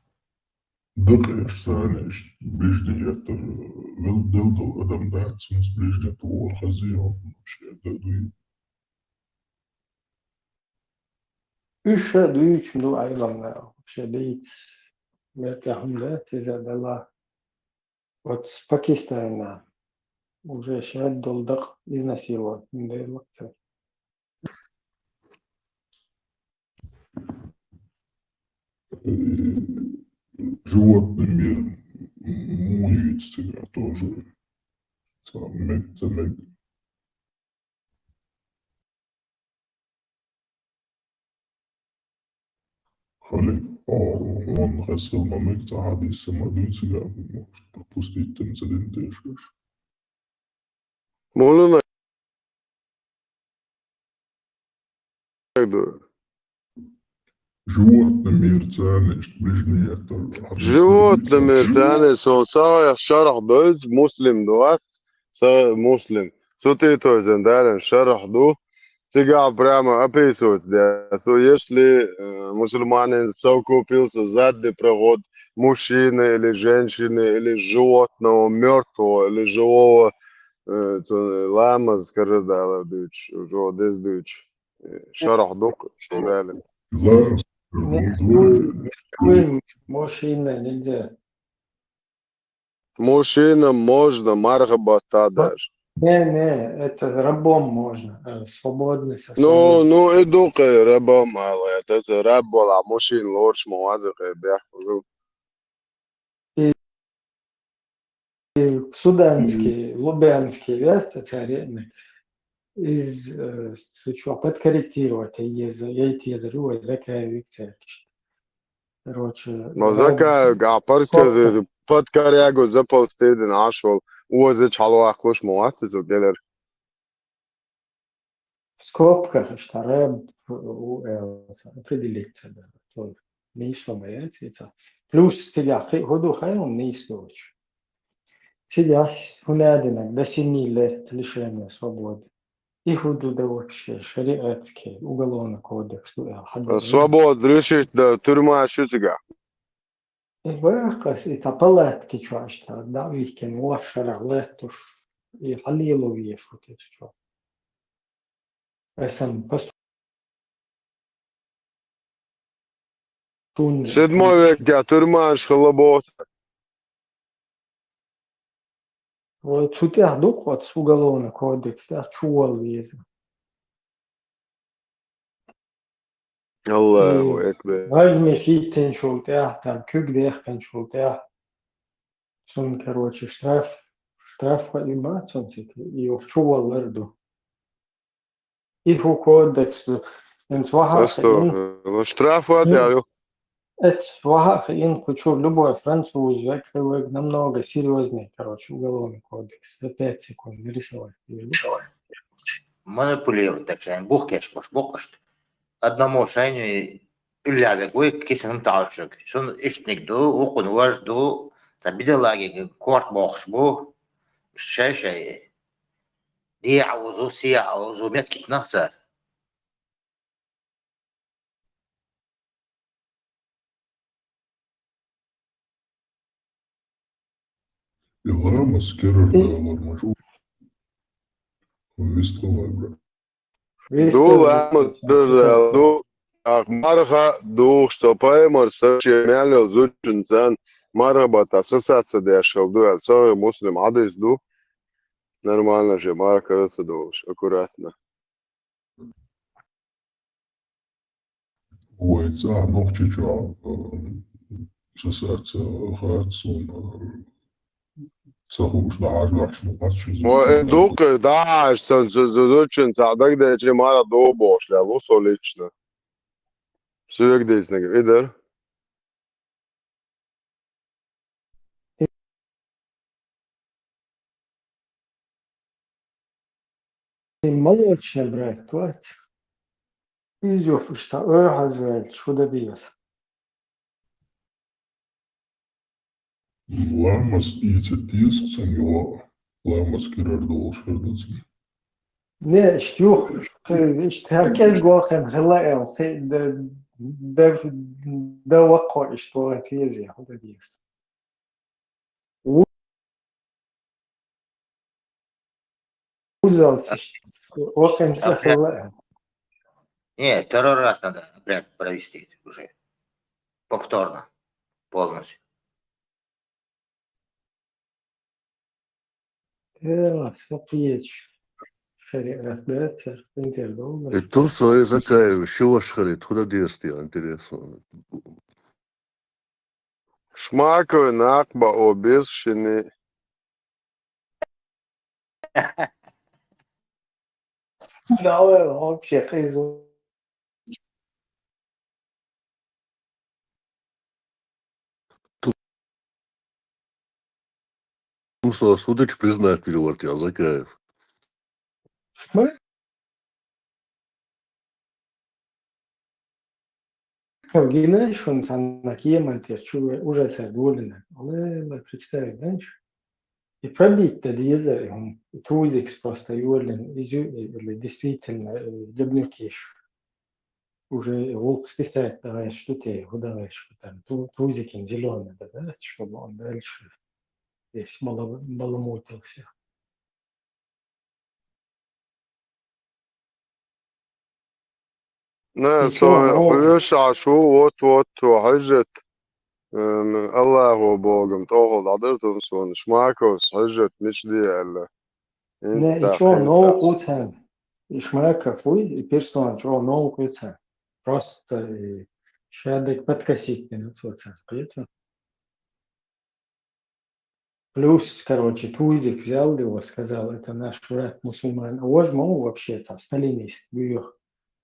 дакъа еш санна иштта ближний еттар, вел-, делла долу адам дац, цунца ближний еттар вогӀур хаза йолуш, дан дуй. Уьш ша дуьйцуш ду Ӏеламна, вообще бийца. Меттехь хӀума дац иза, Далла. Вот с Пакистана уже шаьрда долу дакъа изнасиловать дина дела ца. Животный мир муха юьйцу цигахь тоже? Ца мег, ца мег. Хали, о, он хасил ма мег, ца хьадис ма дуьйцу, я, может, пропустить там ца дин дешаш. Муна ду? Животный мир царнаш, ближний еттар. Животный мир царнаш, со сагӀех шарахь доьзу, муслим ду вац, са муслим. Цу тӀе тойзан даран шарахь ду. Цигахь прямо описывается, да, что если, э, мусульманин совокупился задний проход мужчины или женщины, или животного, мёртвого, или живого, э, ца ламаз, скажи, да, ладуч, уже дез дуч. Э, шарахь ду, что дали. Мужчина нельзя. Мужчинам можно, мархабота даже. Не, не, это рабом можно, э, свободный со Ну, свободой. Ну, и дукха рабом ала, это за раб вала, мужчина лорч ма ваза, э, бех. И, и суданский, лубянский, вес царевны из, э, сучо подкорректировать, еза, я это еза, ой, закаевик церкиш. Короче, Но закаевик, а паркер подкорягу за полстедин ашвал, уоза чалвахлуш ма вац, изо гелер. В скобках, что раб, у, э, определиться, да, то есть, не ишла моя цица. Плюс цигахь кхин хӀун ду хаьий нийса доцуш. Цигахь хӀун а дина, до семи лет лишения свободы. И хӀун ду да вообще, шариатский, уголовный кодекс ду, э, хьадда. Свобода лишить да, тюрьма шу цигахь. И вакхас, и та палатки чу аьшта, да, вихкин, ваш шарах леттуш, и хьалило веш вот это чу. Эсан пас-, Седьмой век, я, тюрьмаш хала боцу. Вай цу тӀехь ду-кх оцу уголовный кодекс тӀехь чуволла веза. Аллаху акбар. Важме хӀиттинчул тӀехь, там куьг дехкинчул тӀехь. Цунна, короче, штраф, штраф хаима цунна цига, и юха чуволлар ду. И хӀу кодекс ду. Эца ваха а хиъна. Астагфирулла. Штраф вац, я, ю. Эца ваха а хиъна кху чуьра любой француз век, хи век намного серьёзнее, короче, уголовный кодекс. За пять секунд нарисовать. Манипулировать, так сказать, бух кечкъош боккъашта. Одному шайню и Уьллавег вуй, кисанам таӀалчуг. Цун иштаниг ду, вукхун вож ду, цхьа бидаллагиг корта бохуш бу. Шай-шай. ДехьаӀузу, сехьаӀузу, меттигитнах цара. И ламаз керардалар ма шу вистхилай, брат. Ду ламаз керардалар ду, ах марха духуш, со пайхамар са ше мел йолу зудчун цан марха бата сасаца деш хила ду аьлла, Сахих Муслим хьадис ду. Нормально же, марха кара ца долуш, аккуратно. Вай цӀа Нохчийчохь, э, сасаца хац суна, э, ца хууш дӀахьажахьаш ма хац ши зуда. Вай, э, дукха дӀахьажа сан зу-, зу-, зудчун цхьа дагадеъча марха ду бохуш лаьлла ву со лично. Соьга дийцинарг и дара. И молочный брать, вот. Иза юхуш та, ой, хьазваьлча, хӀун дан деза? Ламаз ийца деза цунна, йо, ламаз кирар долуш хир ду цунна. Не, иштта юха, иштта хӀара кӀезиг вахана хилла аьлла, те, да, да, да ваккхо иштта вахана веза, хӀун дан деза? У-, узалца иштта вахана ца хилла аьлла. Не, второй раз надо обряд провести уже. Повторно. Полностью. Э, со кхечу шариат да, церан интердолу. И Турсой Закаев ши ваша хилийта, хӀун дан деза те, интересно. Шмаков накха бао беза шуна. Да, вообще, хезу. Турсо судачу признать вирварт я Закаев. Смотри. Гинай шуна цхьанна кеман тера чу уже цара долина. Алла, представить, знаешь? И пробить-то деза, и хӀума, и тузикс просто йолина, изю-, или действительно, э, лебнюкиш. Уже гӀуллакх списать дагӀеш ду те, хӀун дагӀеш ду там, ту-, тузикин зелёный да, да, чтобы он дальше здесь бала-, баламутился. Не, со хьоьжуш ву, вот, вот, хьуьжжет, м, Аллахо богам тӀехула дӀадара тун суна, Шмаковс хьуьжжет мича де аьлла. Не, и чӀогӀа новкъа ву царна. И Шмаков вуй, и персона чӀогӀа новкъа ву царна. Просто, и, шадерг подкосить дина цо царна, кхетий? Плюс, короче, тузик взял его, сказал: «Это наш враг мусульман». А вож ма ву вообще-то сталинист, буьйху,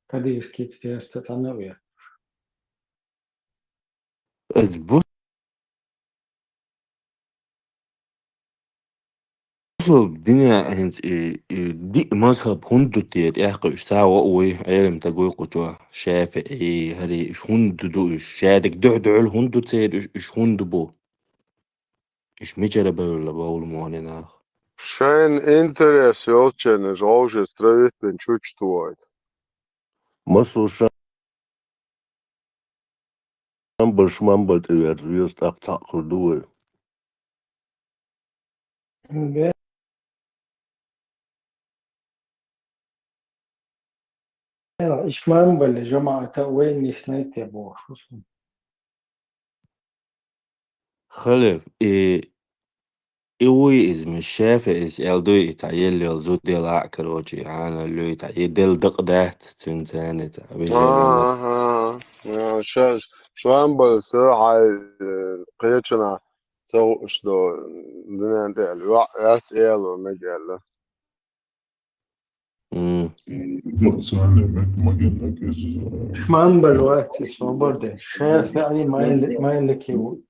кадыровский церца цӀанаве. Эс бу-, бусул динехь хӀинца и, и диъ мазхаб хӀунда ду те, тӀаккха уьш цхьа а вуй, Ӏелам таг вуй кху чохь, ШафиӀи, хӀара, уьш хӀунда ду уьш? Шадерг дуьхь-дуьхьал хӀунда ду церан уьш, уьш хӀунда бу? Уьш мичара бевлла бовла муха нах? Шайна интерес йолчерна уьш гӀовшеца травить бина чучу тухуьйту. Масул Шамбал, Шмамбал тӀеверза веза, тӀаккха цхьаъ хир ду вай. Да. Ишмамбали жамаӀата вайна ниснай те бохуш ву суна. Халев, и, и вуй иза, ма ШафиӀис аьлла дуй, и цхьа елла йолу зуда яла а, короче, хьанал луьй цхьа, и делла дакъа дац, цуьнан царна цхьа вежарий ма. Ага, ага, ша-, Шамбалса хьайн, э, кхечанахь ца хууш до, дуьнен тӀе аьлла, йоӀ яц эло мега аьлла. М. Дакъа царна мег-, магеннаг иза. Шмамбал вац и собар де. ШафиӀи, Мали-, Малики ву.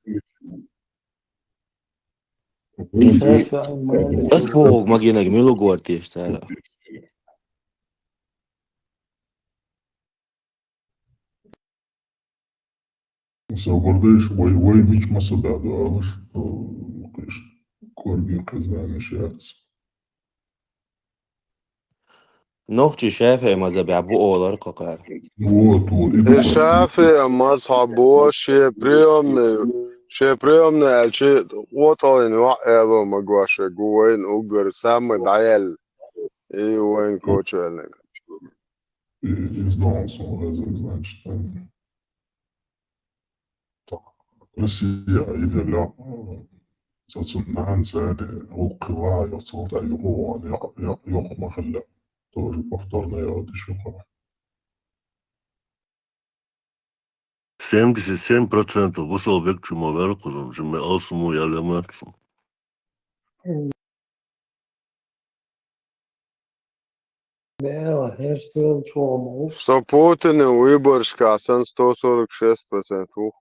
ШафиӀи, Малики. Ас бохург магеннаг мила гор теш цара? Со бардеш, вай, вай мича масса баьду алаш, э, кхиш, корги кхезанаш яц. Нохчий шафиӀий мазхӀабехь бу олар кхакхар. Вот, вот, и Э, бу. ШафиӀий мазхӀабо шен приёмный, шен приёмный аьлча, оталин ваъ аьло магоша гу вайн уггар самый дӀаяьлла. И вайн кочаьлнаг. И, и сдался, значит, э, Россия идаллехь, э, сацун нанца де, гӀуллакхила, йоцалда югӀу, я, я, йоккха ма хилла. Тоже повторно я вот ещё кхо. Семьдесят семь процентов бусалба векчу ма вер кхузам, жимма алсуму ял ямарцу. Бела, хӀерш велча вогӀу ма ву. Со Путинан выборашкахь санна сто сорок шесть процент ву.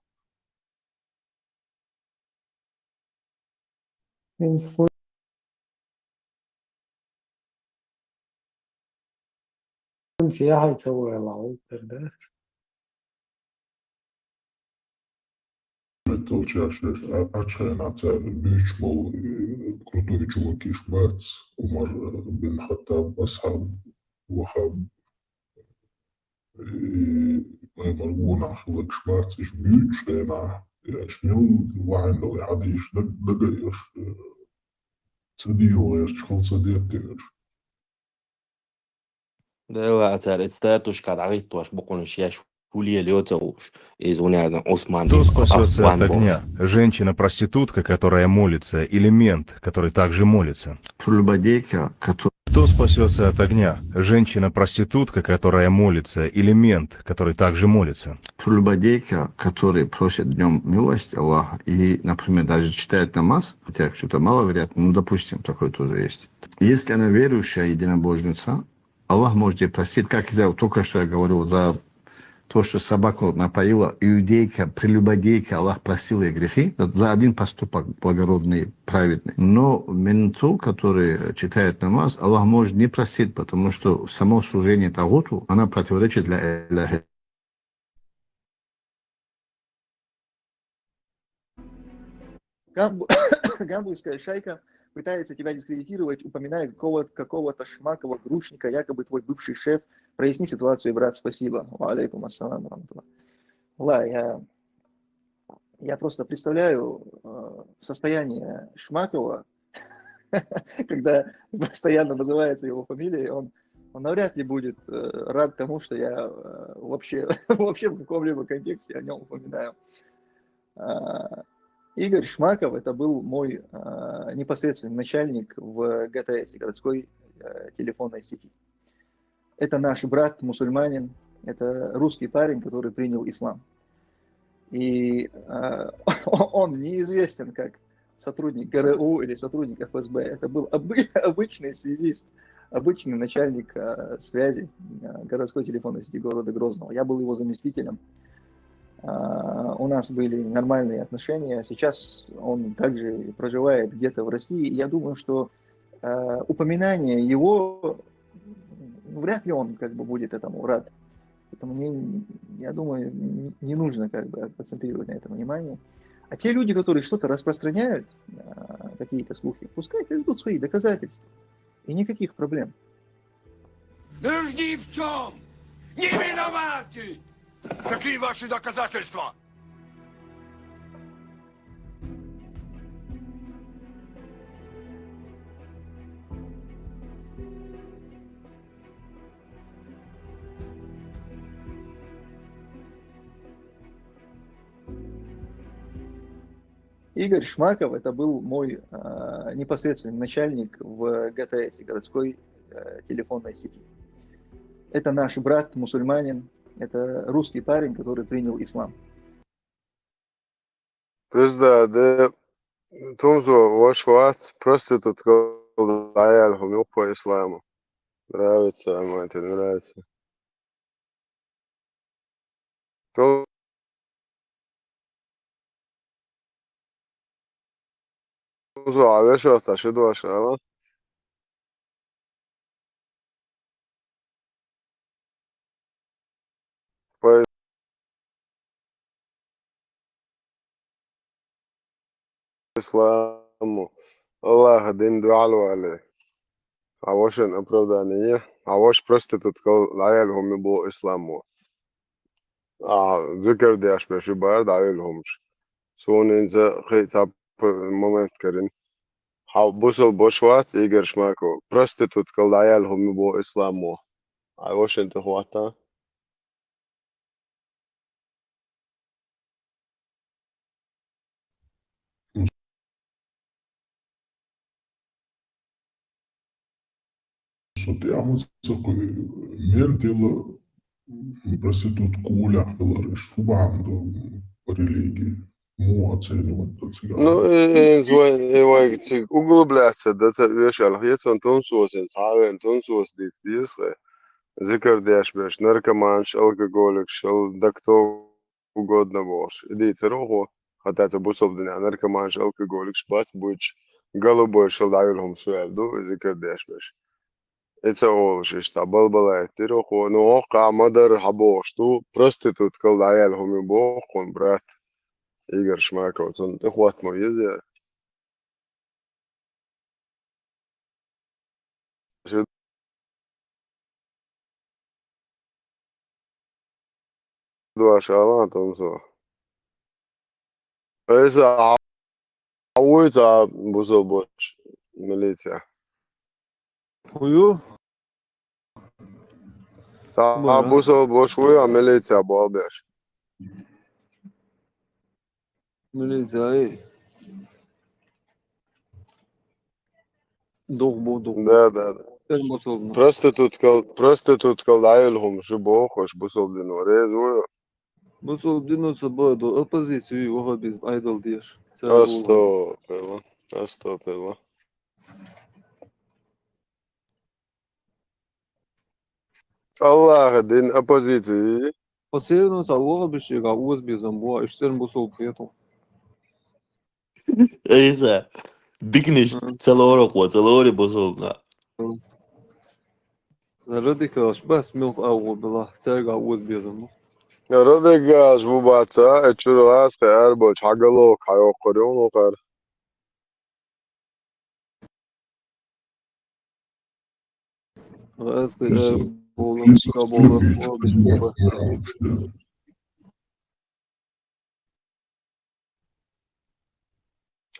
Меттал чаш, а, ачхьана цара буьйцуш болу, э, крутой чувакаш бац, Умар, э, бин Хаттаб, Асхьаб, Ваххаб, э, Умар гонах хиларгаш бац, уьш буьйцуш хенахь, э, уьш мел лахьана дала хьадийша даг-, дага уьш, э, ца дийла гӀерташ, хала ца детта уьш. Дела, а цара эцу статушка дӀагӀиттош бу кхунаш еш, хӀуле лоьца лууш, иза вуняна Усман Кто бин спасётся Аффан от огня? Бош. Женщина-проститутка, которая молится, или мент, который также молится? Прелюбодейка, кото- Кто спасётся от огня? Женщина-проститутка, которая молится, или мент, который также молится? Прелюбодейка, который просит днём милость Аллаха и, например, даже читает намаз, хотя что-то маловероятно, ну, допустим, такое тоже есть. Если она верующая единобожница, Аллах может ей простить, как я только что я говорил, за то, что собаку напоила, иудейка, прелюбодейка, Аллах простил ей грехи за один поступок благородный, праведный. Но менту, который читает намаз, Аллах может не простить, потому что само служение тагуту, она противоречит ля иляха. Гамбу-, гамбургская шайка пытается тебя дискредитировать, упоминая какого-, какого-то Шмакова, грушника, якобы твой бывший шеф. Проясни ситуацию, брат, спасибо. Ва алейкум ассалам ва рахматуллах. Ла, я, я просто представляю, э, состояние Шмакова, когда постоянно называется его фамилия, он, он навряд ли будет, э, рад тому, что я, э, вообще, вообще в каком-либо контексте о нём упоминаю. А, Игорь Шмаков, это был мой, а, непосредственный начальник в ГТС, городской, э, телефонной сети. Это наш брат мусульманин, это русский парень, который принял ислам. И, а, он неизвестен как сотрудник ГРУ или сотрудник ФСБ. Это был обы-, обычный связист, обычный начальник, а, связи, а, городской телефонной сети города Грозного. Я был его заместителем. А, у нас были нормальные отношения. Сейчас он также проживает где-то в России. Я думаю, что, а, упоминание его, ну, вряд ли он как бы будет этому рад. Поэтому не, я думаю, не, не нужно как бы акцентрировать на этом внимание. А те люди, которые что-то распространяют, а, какие-то слухи, пускай приведут свои доказательства. И никаких проблем. Вы ж ни в чём не виноваты! Какие ваши доказательства? Игорь Шмаков, это был мой, а, непосредственный начальник в ГТС, городской, э, телефонной сети. Это наш брат мусульманин, это русский парень, который принял ислам. Президент, э, Тумзо, ваша вац, проститутка дӀаяьлла хӀума юккъо ислама. Нравится, амма это не нравится. Тумзо, а вешал ца ши дош, ала? Пой- исламо. Аллахӏа дин дуьхьал вале. Хьан вашан оправдание. Хьан ваша проституткал дӀаяьлла хӀума бо исламо. А, зикар деш беш ю бара дӀаяьлла хӀумаш. Суна инза хи цхьа п-, момент карин. Хьан бусал бош вац, Игорь Шмаков. Проституткал дӀаяьлла хӀума бо исламо. Хьан вашан тӀехватта. Со тӀехьа ма ца кхуьу, мел дела проститутка гулехь хилар, иш хӀу бахьана ду по религии? Муха оценивать ду цигахь? Ну, э, э, инза вай, э, вайга цига углубляться дан ца оьшалла хета сан, тунсо сен, цхьа а вен тунсо дийца деза хье. Зикар деш беш, наркоманаш, алкоголикаш, ал-, да кто угодно бохуш. И дийцар ву хьо, хӀаьта цу бусалба динехь наркоманаш, алкоголикаш бац буьйцуш, голубой шал дӀаяьлла хӀума шу аьлла ду, и зикар деш беш. И ца олуш иштта, балбала хӀиттира ву хьо. Ну, хӀокхахь ма-дарра хьан бохуш ду, проституткал дӀаяьлла хӀума боху хьуна, брат. Игорь Шмаков, цунна тӀехватта ма еза. Шу дош алан тунсо. Айса, хьан вуй цхьа бусал бош милиция? ХӀу ю? Цхьа бусал бош вуй а милиция болх беш? Милиция, эй. Дух бу, дух. Да, да, да. Тен бусалба. Проституткал, проституткал дӀаяьлла хӀума шу бохуш, бусалба дино реза ву? Бусалба дино ца баду, оппозицию, ваххабизм, айдал деш. Астагфирулла, астагфирулла. Аллахӏа дин оппозицию. По сервину ца ваххабишега оза безам бу, иш церан бусалба хету. Айса, дикниш, ца лоракхо, ца лори бусалба. Радикалаш бас милх агӀо бела, цаьрга оза безам бу. Радикалаш бу баца, э, чуьра гӀаз кхе арболчу хьан галок хьайоккхур ю, ну, кхар.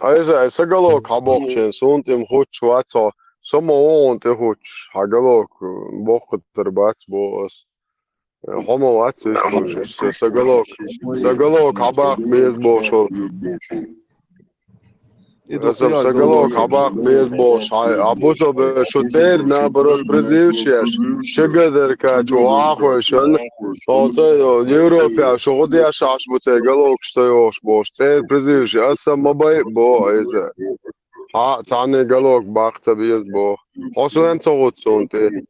Айса, ай, са галок хьан боккхучен, суна тӀе ма хуччу вац хьо, со ма ву хьуна тӀе хуччуш, хьан галок боккхуьйтур бац боху ас. Хьо ма вац вистхуьлуш, сан галок, сан галок хьан баккха беза бохуш волу. Аса сан галок хьан баккха беза бохуш, хьан, а бусалба шу церан наоборот призываш еш, ЧГДРК чу вахойшан, оцу Европе шу гӀу деш ахьаш бу церан галокаш ца йохуш бохуш, церан призываш, аса ма бай боху иза. Хьан цхьанна галок баккха ца беза боху. Хьо суна ца гӀуц суна тӀе.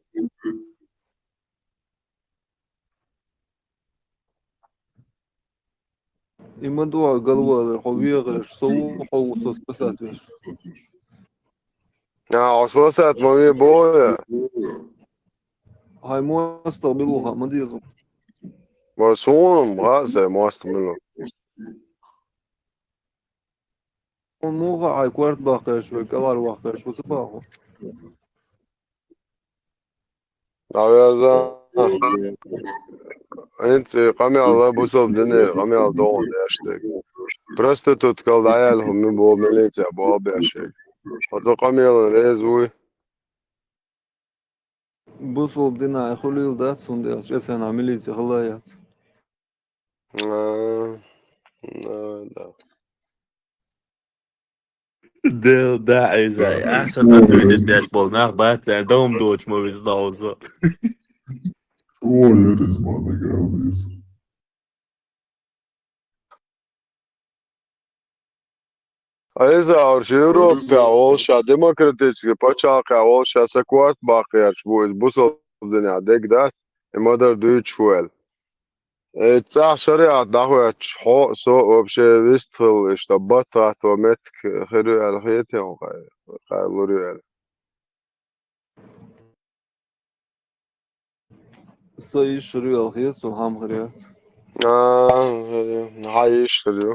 И ма дуьхьа галвалар, хьо вегӀарш, со ву, хьо ву, со спасать веш. А, хьо спасать ма ве боху я? Хьайн мостагӀ билуха ма деза. Ма суна ма хаьа сайн мостагӀ билу. Хьуна муха хьайн корта баккхарш вай, кӀалхара ваккхарш ву ца баху? ДӀаверза. ХӀинца и къамел а бусалба динера, къамел догӀун деш дерг. Проституткал дӀаяьлла хӀума боху милиция болх беш ерг. Оцу къамелан реза вуй? Бусалба динехь хуьлийла дац, хӀунда аьлча эцхьанахь милиция хила яц. А, а, да. Да, да, Ӏийса, ахьа сан дуьйна деш болу нах бац, цара дом доцуш ма виза дӀа хьовса. Чего ересь бадыгал виза? Ӏийса, уьш Европехь волуш, ша демократический пачхьалкхехь волуш, ша сан корта баккхарш бу, иза бусалба динехь дерг дац, и ма-дарра дуьйцуш ву аьлла. Э, цхьа шариат дӀахӀоьттуш, хьо а, со а вообще вистхила, иштта баттахьа меттиг хир ю аьлла хета хьуна, кхай, кхай лур ю аьлла. Сан йиш хир ю аьлла хета суна, хьан ма хир яц. А, хьан йиш хир ю.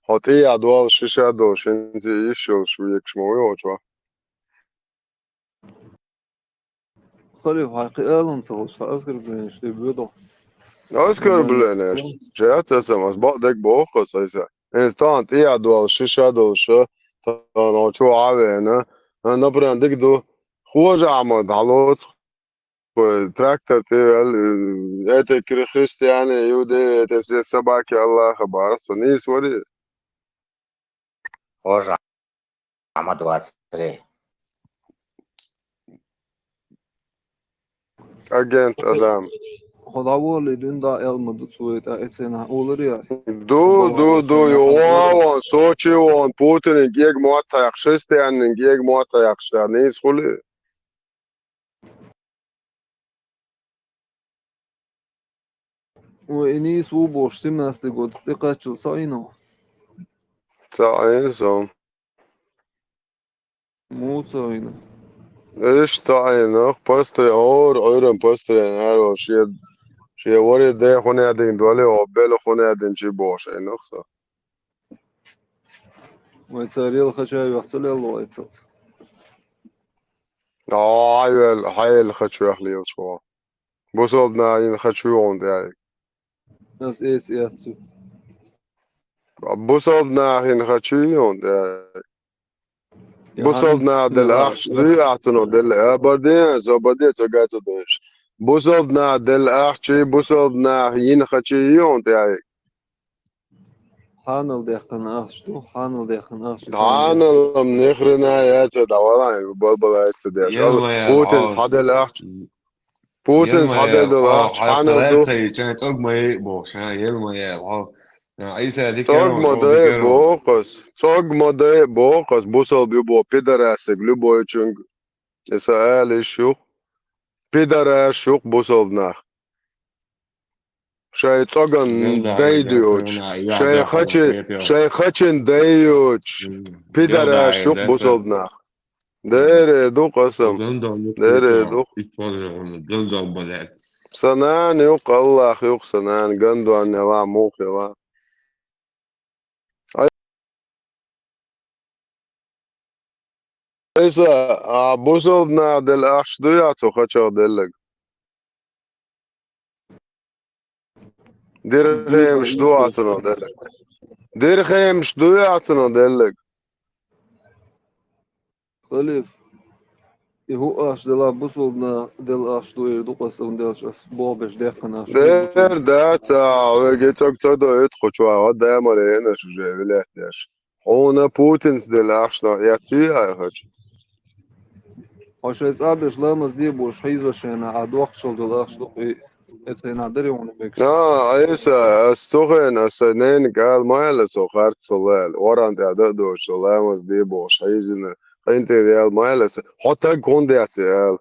Хьо тӀе а долуш, шиша а долуш, хӀинца йиш йолуш векаш ма вуй хьо чохь. Халиф, хьайн кхин алам ца хуьлуш, цхьа оскорбленеш де боьду. Оскорбленеш? Жац аса, ас бакъдерг боху аса. Иза тахана тӀе а долуш, шиша а долуш, тахана хьо чу а веана. Например, дика ду, хожа Ахьмад, хьалоцу, трактор тӀе ваьлла, это христиане, иудеи, это все собаки Аллаха бара, со нийса вари. Хожа Ахьмад вацаре. Агент Адам. Хьо дӀаволале дуьйна дӀа аьлла ма ду цо, тӀаккха эцценахь олура яхь? Ду, ду, ду, ю, вон, вон, Сочи вон, Путинан кӀега мотт хьаькхаш, христианан кӀега мотт хьаькхаш, ша нийса хуьлий? Вай, и нийса ву бохуш, семнадцатый год тӀекхаччалц ца Ӏийна? Ца Ӏийна со. Муха ца Ӏийна? Иштта ца Ӏийнах, пастре, хӀора Ӏуьйранна пастрена аьлла, шен, шен варе де хӀун яьдина доли, хӀо бела хӀун яьдина чи бохуш Ӏийнах со. Вай цара елхача а йохцу лелло вай цаца. Хьо хьайвел, хьайвел хачоьх лелаш ву. Бусалба наха йина хачо ю хьуна тӀаьхьа. Ас эца эццу. Бусалба наха йина хачо ю хьуна тӀаьхьа. Бусалба наха делла ахча дуй ахь цунах делла? А, барден, со барден, цо ган ца дойуш. Бусалба наха делла ахча, бусалба наха йина хачо ю хьуна тӀаьхьа. Хьанал даьккхина ахча ду, хьанал даьккхина ахча. Хьанал-м ни хрена яц, дӀавала, балбала яц деш. Путинс хьаделла ахча. Путинс хьаделла ахча хьанал ду. Ца йича, тӀог ма яй бохуш, а, ел ма яй, хьо. Ӏийса дика. ТӀог ма дай боху ас. ТӀог ма дай боху ас, бусалба ю боху пидорасиг, любойчунга. И сан ала йиш ю-кх. Пидораш ю-кх бусалба нах. Шайн цӀоган дай доьхуш, шайн хачи-, шайн хачин дай йоцуш, пидораш ю-кх бусалба нах. Дерриг ду-кх аса. Дерриг ду-кх. Сан нана ю-кх, Аллах ю-кх сан нана, гандон яла, муха яла. Айса, а бусалба наха делла ахча дуй ахь цу хачах делларг? Дирхемаш ду ахь цунах делларг? Дирхемаш дуй ахь цунах делларг? Халиф, и хӀун ахча делахь, бусалба наха делла ахча ду эр ду-кх аса, хӀунда аьлча ас болх беш даьккхина ахча ду. Дер дац, а, вайга и цӀог ца дойуьйту кху чохь, хӀо да мара енаш уже вилет деш. Хьуна Путинс делла ахча нах эцций хьайна хача? Хьо шайн цӀа беш ламаз де бохуш хьийзошшехь а доккхачул долу ахча ду-кх и. Эцценахь дарий хьуна мегаш? А, Ӏийса, ас цу хенахь ас сайн ненага ала ма аьлла со харц хила аьлла, Къуръан тӀехь дан а доцуш со ламаз де бохуш хьийзина, къинтӀера яла ма аьлла ас. Хьо таг хӀунда яц и ала?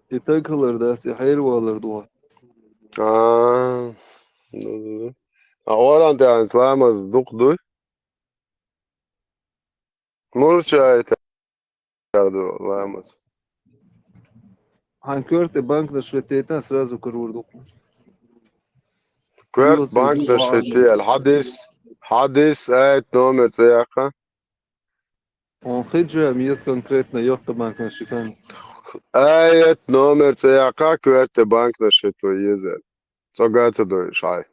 И таг хилар дац, и хьеравалар ду. А, а Къуръан тӀехь ламаз дукха дуй? Мурча айта ду ламаз. Хьайн коьрте банкнаш хӀиттийта, сразу карор ду-кх. Коьрте банкнаш хӀиттий аьлла. Хьадис, хьадис, аят, номер цӀе яккха. Хьуна хиджа ма еза конкретно йоккха банкнаш ю санна. Аят, номер цӀе яккха, коьрте банкнаш хӀитто еза аьлла. ЦӀога ца дойуш хьайн.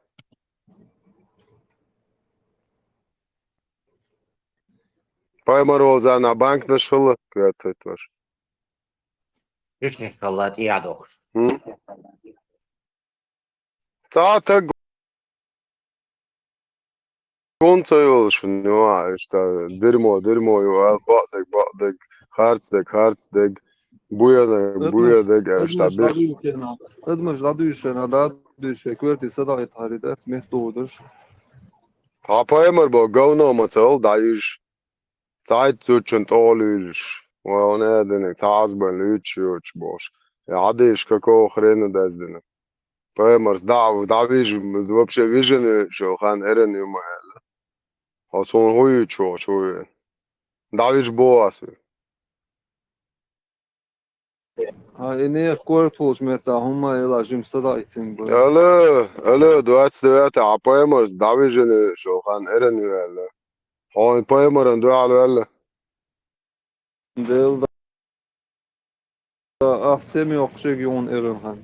Пайхамар волу заманахь банкнаш хилла, коьрта хӀиттош. Ишнаш хилла тӀе а дохуш. ХӀун? Цхьа таг гун ца йолуш, ну, а, иштта, дерьмо, дерьмо ю, а, бакъдерг, бакъдерг, харцдерг, харцдерг, буянарг, буянарг, а, иштта, адамаш дӀадуьйшина, адамаш дӀадуьйшина, дӀадуьйшина, коьрте садагӀиттахьара дац, метта догӀуш. Цхьа пайхамар боху говно ма ца хилла дӀаюьйш. Цхьайтта зудчун тӀе а луьйлуш, вай хӀун а динарг, цхьа Ӏазбан луьйчу йоцуш бохуш. Я хьадийша какого хрена даздина? Пайхамарс дӀа, дӀавижа, вообще вижина йолу хан эрна ю ма аьлла. Хьо суна хӀун юьйцуш вохуш ву вен? ДӀавижа боху ас вен. А и нехан корта волчу меттахь хӀумма а елахь, жима садаӀийцина бу. Алло, алло, двадцать девятое, хьан пайхамарца дӀавижина ю шо, хан эрна ю аьлла. Хьо пайхамаран дуьхьал ваьлла? Дела да, ахь сема йоккхуш ерг ю хьуна эрна хан.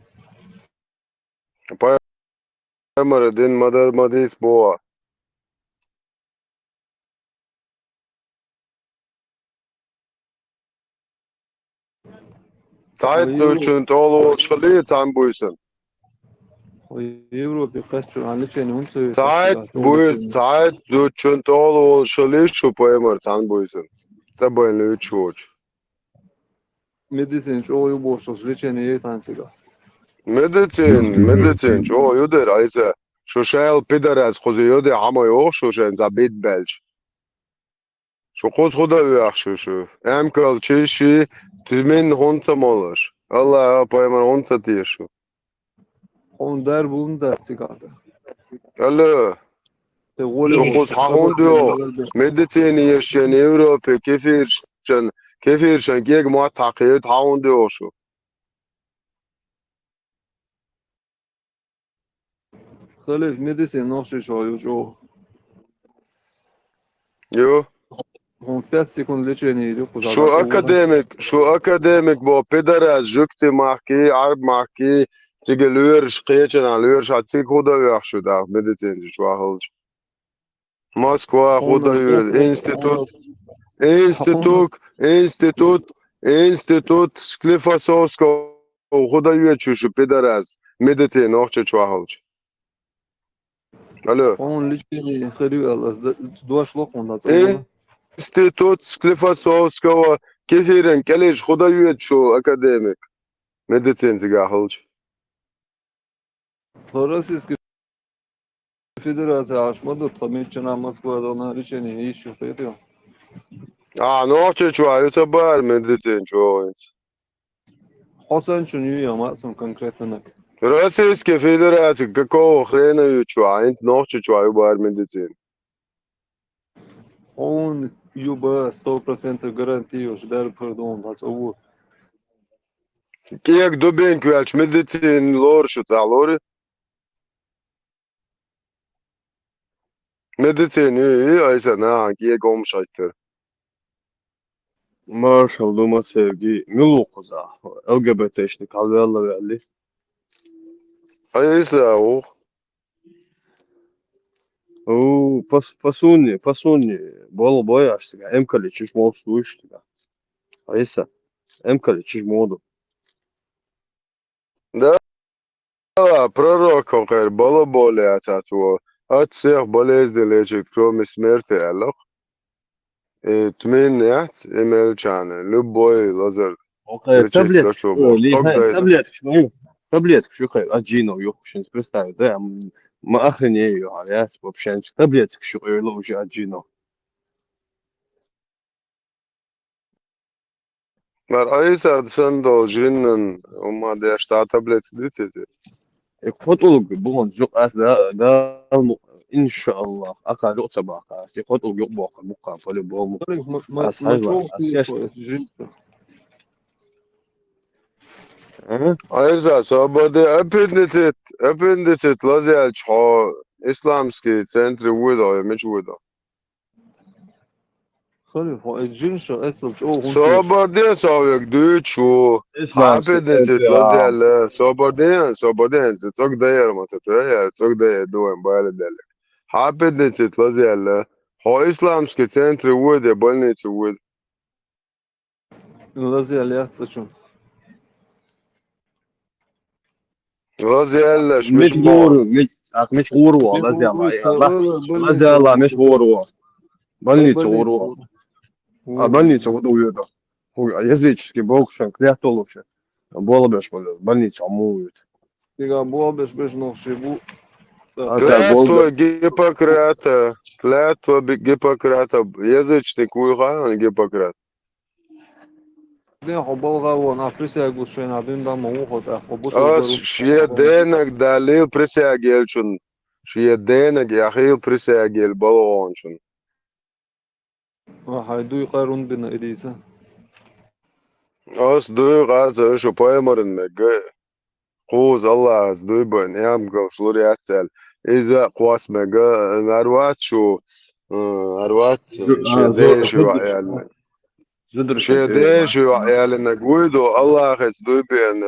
Пайхамара дин ма-дарра ма дийца боху. Цхьайтта зудчун тӀехула волуш хилий цхьана буьйсанна? Хьо Европе кхаьчча, хьан лечение хӀунда ца вуьйцу? Цхьайтта буьйса, цхьайтта зудчун тӀехула волуш хилий шу пайхамар цхьана буьйсанна? ЦӀа байна луьйчуш воцуш. Медицина чӀогӀа ю бохуш, лечение яйтан цигахь. Медицина, медицина чӀогӀа ю дера, Ӏийса. Шу шайла пидарас кхуза йоде хьан ма йоху шу шайн цхьа бит баьлча? Шу кхуза хӀун дан оьхуш ю шу? Эмкал чийши, тимин хӀунда ца молуш? Аллаха пайхамар хӀунда ца теша шу? Хьуна дарба хӀунда дац цигахь дан? Алло. Шу кхуза хьан хӀунда йоху? Медицина ешчен Европе кефиршан, кефиршан кега мотт хьакхийта хьан хӀунда йоху шу? Халиф, медицина Нохчийчохь ю чӀогӀа. Ю. ХӀун пять секунд лечение ю кхуза. Шу академик, шу академик боху пидарас жуьгти махкий, Ӏарб махкий, цига лоьраш кхечанхьа лоьраш, хьан цига хӀун дан оьхуш ю даха медицинца чохь хилча? Москва хӀун дан оьху? Институт, институт, институт, институт Склифосовского хӀун дан оьху шу пидарас медицина Нохчийчохь хилча? Алло. Хьуна лечение хир ю аьлла, ас д-, дош ло хьуна, дац. Институт Склифосовского кефиран кӀелиш хӀун дан оьху шу академик медицина цигахь хилча? Тхо Российский Федераци Ӏаш ма ду, тхо миччанхьа Москва долу лечение йиш ю хетий? А, Нохчийчохь ю ца бара медицина чӀогӀа хӀинца? Хьо санчун ю я массун конкретно наг? Российская Федерация какого хрена ю чохь? ХӀинца Нохчийчохь ю бара медицина? Хьуна ю бара сто процентов гарантия йолуш, дарба хир ду хьуна, хьан цӀа ву. КӀега дубенка ваьлча медицина лору шу, цӀахь лору? Медицина ю, ю, Ӏийса, нахана кӀега хӀумаш хӀиттар. Маршалла ду, Масерги, мила ву кхузахь? ЛГБТ-шник хьалвелла ваьлли? Ӏийса ву. У, пас-, пасунни, пасунни, болу бой аш сега, эмкали чиш молуш дуйш сега. Ӏийса, эмкали чиш моду. Да, пророков кхайр, бала боли ацац во. От всех болезней лечит, кроме смерти, аьллакх. И тмин яц, и мелчана, любой лазар. Окей, лечит таблетка, то, что ой, вот, лихай, таблетка, ой, таблетка, шу хай, аджино, ё, щас представь, да, м, мы охренеем, а я вообще, таблетка, шу, ой, уже аджино. Мар Ӏийса санна долу жиннан хӀумма деш, цхьа таблетка дитизи? И кхо тӀулг бу хьуна жукъ ас да, да, иншааллах, аха жукъ ца баккха ас. И кхо тӀулг юкъ боккхур бу кхана, по-любому. Ас хьажа, ас кеш. А? Ӏийса, собар де, аппендицит, аппендицит лазаьлча хьо исламский центре вуй до, я мича вуй до? Хали, хьо и жин ша эцал чӀогӀа хӀунда. Собар де, со вега дуьйцуш ву. Исламский центре, хьапидницит лазаьлла. Собар де, собар де, цӀог даяр ма ца тоьяр, цӀог даяр ду вайн байла деллиг. Хьапидницит лазаьлла. Хьо исламский центре вуй де, больнице вуй де? Лазаьлла яц цӀа чун. Лазаьллаш мича боху? Мича гӀур ву, лазаьлла, лазаьлла мича гӀур ву? Больница гӀур ву. А больница хӀун ду вуьйр? ХӀу языческий бохуш, креатолуш. Болабеш болу, больница хӀун вуьйр? Дика болабеш беш нохчий бу. Клятва Гиппократа, клятва Гиппократа, язычник вуй хьан Гиппократ? Ден хьо балгӀа вон, а присягу шайна дин дан ма ву хьо тӀаккха, хьо бусург. Ас шен денаг далийла присяга елчун, шен денаг яхийла присяга ел балгӀончун. А хьайн дуй къарун бина Илиса. Ас дуй къарцар шу пайхамаран мега. Кхуза Аллахьас дуй бан, ямгал шлур яц аьлла. Иза кхос мега, нар вац шу, м, нар вац, ше деша ваьллинаг. Ше деша ваьллинаг вуй ду, Аллахьас дуй бен,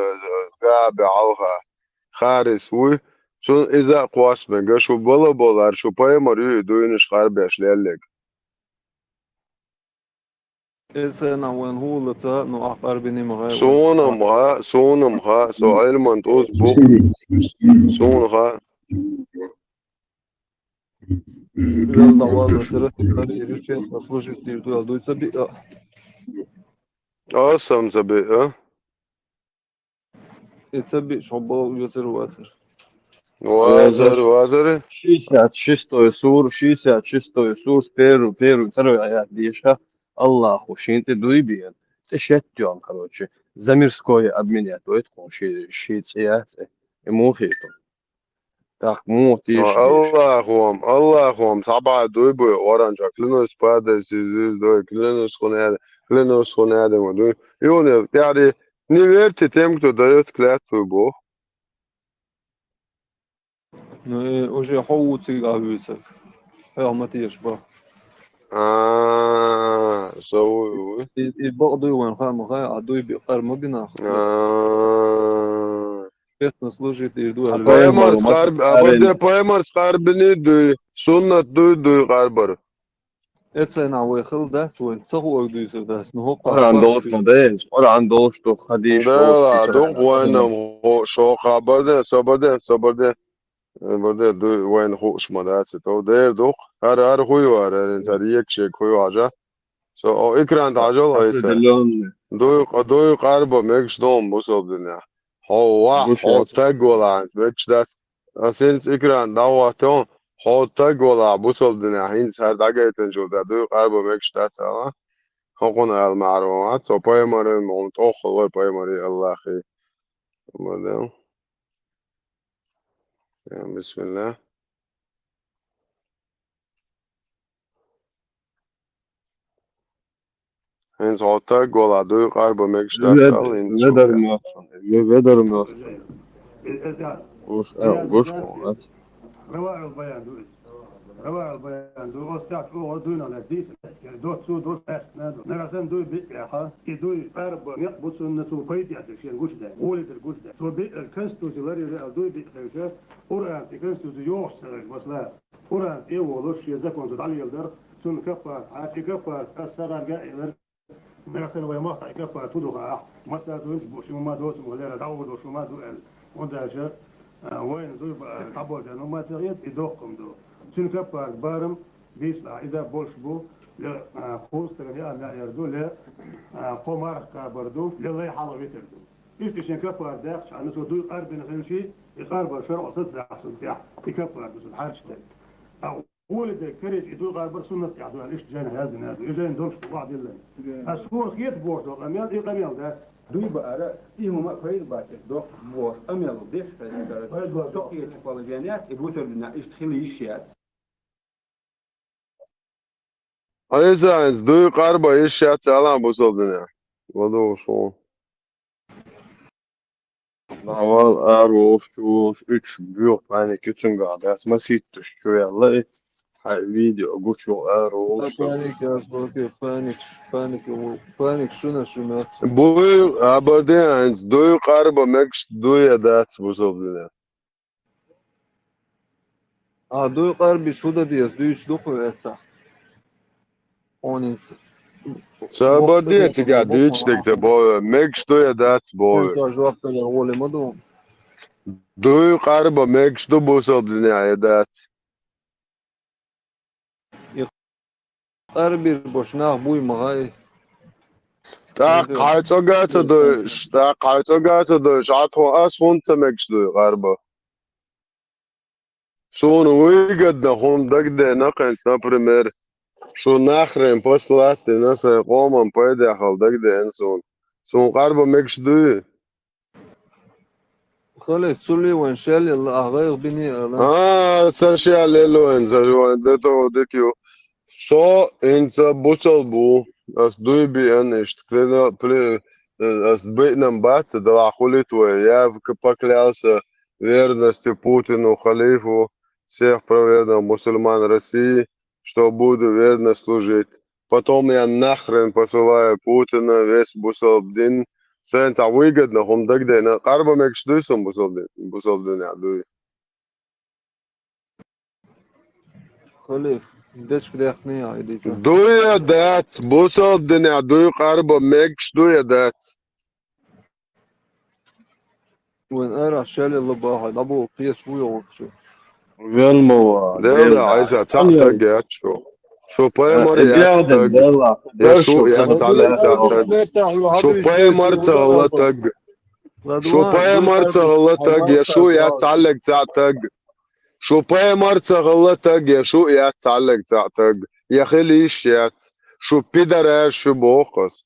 га бе хьалха. Харис вуй, цун иза кхос мега, шу бала болар, шу пайхамар юй, дуйнаш къарбеш леллиг. Эцена вайн хӀула ца, ну, ахъарби нима гӀай. Сонам ха, сонам ха, со Ӏилман тӀуз бу. Сона ха. Вел давала сира, хари иричес, служит ирду, ал дуй ца би, а. Асам ца би, а? И ца би, шо бал уйоцар вацар. Вазар, вазар. Шестьдесят шестой сур, шестьдесят шестой сур, первый, первый, второй аят деша, Аллаху шин тӀе дуй бен. ТӀе шеттён, короче, за мирское обменять, вот, ши, ши цӀе яц, э, и мухиту. Так, му тише. Аллахом, Аллахом, саба дуй буй, оранжа, клянусь падай, сизиз дуй, клянусь хунеда, клянусь хунеда, дуй. И он, я, не верьте тем, кто даёт клятву Бог. Ну, э, уже хо уциг а вуьйцаг. Хьо ма теш ба. А, со вуй, вуй. И, и бакъ дуй вайн ха ма хай, а дуй би къар ма бина. А. Честно служит, и дуй. А пайхамарс къарб-, а барде пайхамарс къарбини дуй, суннат дуй, дуй къарбар. Эцена вай хил дац, вайн ца хуъаг дуйсар дац, ну, хӀокха Къуръан долуш ма дайс, Къуръан долуш ду, хадис долуш ду. Да, ду, вайнам хо-, шо хабар де, собар де, собар де. Собар де, ду, вайн хуш ма дац, то дер дух. Хар, хар хуй вар, эн цар ек шек хуй важа. Со, о, экран тажал, айса. Определённый. Дуй, дуй къарба мегаш дом бусалдина. Хьо ва, хьо таг вала, мегаш дац. Ас хӀинца экран дӀаваттон, хьо таг вала бусалдина, хӀинца хӀара дӀагайтанчул тӀаьхьа дуй къарба мегаш дац ала. ХӀокхунна ала маьӀара ван вац, со пайхамаран, ма хӀун тӀоххал вай пайхамари Аллахи. Ма дел. Я, бисмилла. ХӀинца хьо таг вала дуй къарба мегаш дац ала, хӀинца ведар мохсон, ве-, ведар мохсон. Гуш, э, гуш, Раваил баян ду иза. Раваил баян ду, остач о дуйна ла дис, доцу ду эсна ду. Нарасан дуй би яха, и дуй къарба мекъ бу цунна цу пайда яхи шен гуш дай. Гули дер гуш дай. Цо би конституци лари ре дуй би хевша, Къуръан и конституци йохш цараг масла. Къуръан тӀе волуш шен закон цу дӀалелдар, цунна каппар, хьа и каппар, ас сарарга илар. Нагахь санна вай мохь тӀе каппар ту ду хаахь, масса дуйнаш бу, ши ма доцу ма лера, дӀагӀур ду, шу ма ду аьлла. ХӀунда аьлча, а, вайна дуй ба-, дӀаболчарна ма ца хета, и доккхам ду. Цуьнан каппар барам бийцла, иза болуш бу, ле, а, кхузткъа яа яар ду, ле, а, кхо марха кхабар ду, ле лай хьалха витар ду. Иштта шен каппар даьккхача, хьанна цо дуй къарбина хилчи, и къарбар шарӀо сацдаккха цунна тӀехь, и каппар ду цунна хьарча дерг. А Гули дерг карийча и дуй къарбар суннат тӀехь ду аьлла, иштта жайна яздина ду. И жайна долуш ду, вахь диллина. Ас хӀора хета бохуш долу къамел, и къамел дац. Дуй баара, и хӀума пайда бац, доккха бохуш, къамел деш хезна дара. Пайда бац. Со кхечу положеният, и бусалба динехь иштта хила йиш яц. Айса, хӀинца дуй къарба йиш яц, алан бусалба динехь. ЛадугӀуш ву. Вал ар волуш, чу волуш, уьш боьха паника ю цуьнгахь, дас маситташ чу яьлла и, хьайн видео гучу ар волуш. Паника, ас боху, паник, паника, паник шуна, шуна. Буй, абар де хӀинца, дуй къарба мегаш ду я дац бусалба динехь. А, дуй къарбиш хӀу дан деза, дуьйцуш ду кху эцахь? Хьуна хӀинца. Сабар де, цигахь дуьйцуш дерг те боху, мегаш ду я дац боху. Хьуна со жоп дала гӀоле ма ду. Дуй къарба мегаш ду бусалба динехь я дац. И къарбир бош нах буй ма гӀай. ТӀаккха хьайн цӀога ца дойуш, тӀаккха хьайн цӀога ца дойуш, Ӏа тхо ас хӀунда ца мегаш дуй къарба? Суна выгодно хӀума дагадеана хӀинца, например, шу нахрен послать дина, сайн къоман пайдехьа дагадеана суна. Суна къарба мегаш дуй? Халес, цули вайн шел елла, ахь гӀайгӀа бини ала. А, ца шел елла вайн, ца вайн, де то, де кю. Со хӀинца бусалба ву, ас дуй биан иштта, клина-, пли-, э, ас быйнам бац, дала хулит вай, я в-, к-, поклялся верности Путину, халифу всех правоверных мусульман России, что буду верно служить. Потом я нахрен посылаю Путина, весь бусалб дин. Сен ца выгодно, хум дагдена. Къарба мегаш дуй сум бусалб дин, бусалб дин я дуй. Халиф, дечк дехни я, иди ца. Дуй я дац, бусалб дин я дуй, къарба мегаш дуй я дац. Вайн ара шеле лабаха, дабу пес вуй вообще. Велмова, Дела, Дела, Айса, ца Ангел. Таг я чу. Шу Э, паймар э, я Дела, таг. Дела, Я Дела, шу шу я Дела, цаллаг Дела. Ца таг. Шу паймар ца гала таг. Ладуан, Шу паймар ца гала таг. Я шу я цаллаг ца таг. Шу паймар ца гала таг. Я шу я цаллаг ца таг. Я хилиш я. Шу пидараш шу бохас.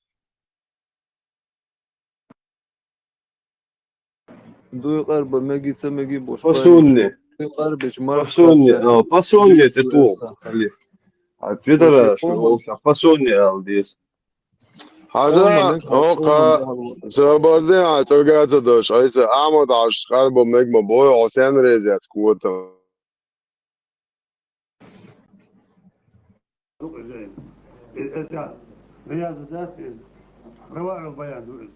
Дуй къарба меги ца меги бош. Пасунни. Дуй къарбич мар Пасунни, къарча. А, пасунни те ту. Халиф. А пидара Пасунни. Пасунни алдис. Хажа, Олма, ока, Олма. Забарди, а, чогата дош. Айса, Ахмад аш, къарба мегма бой, Осен резец куота. Ду иза. Э, это, Риязу дац иза. Раваъул Баян ду иза.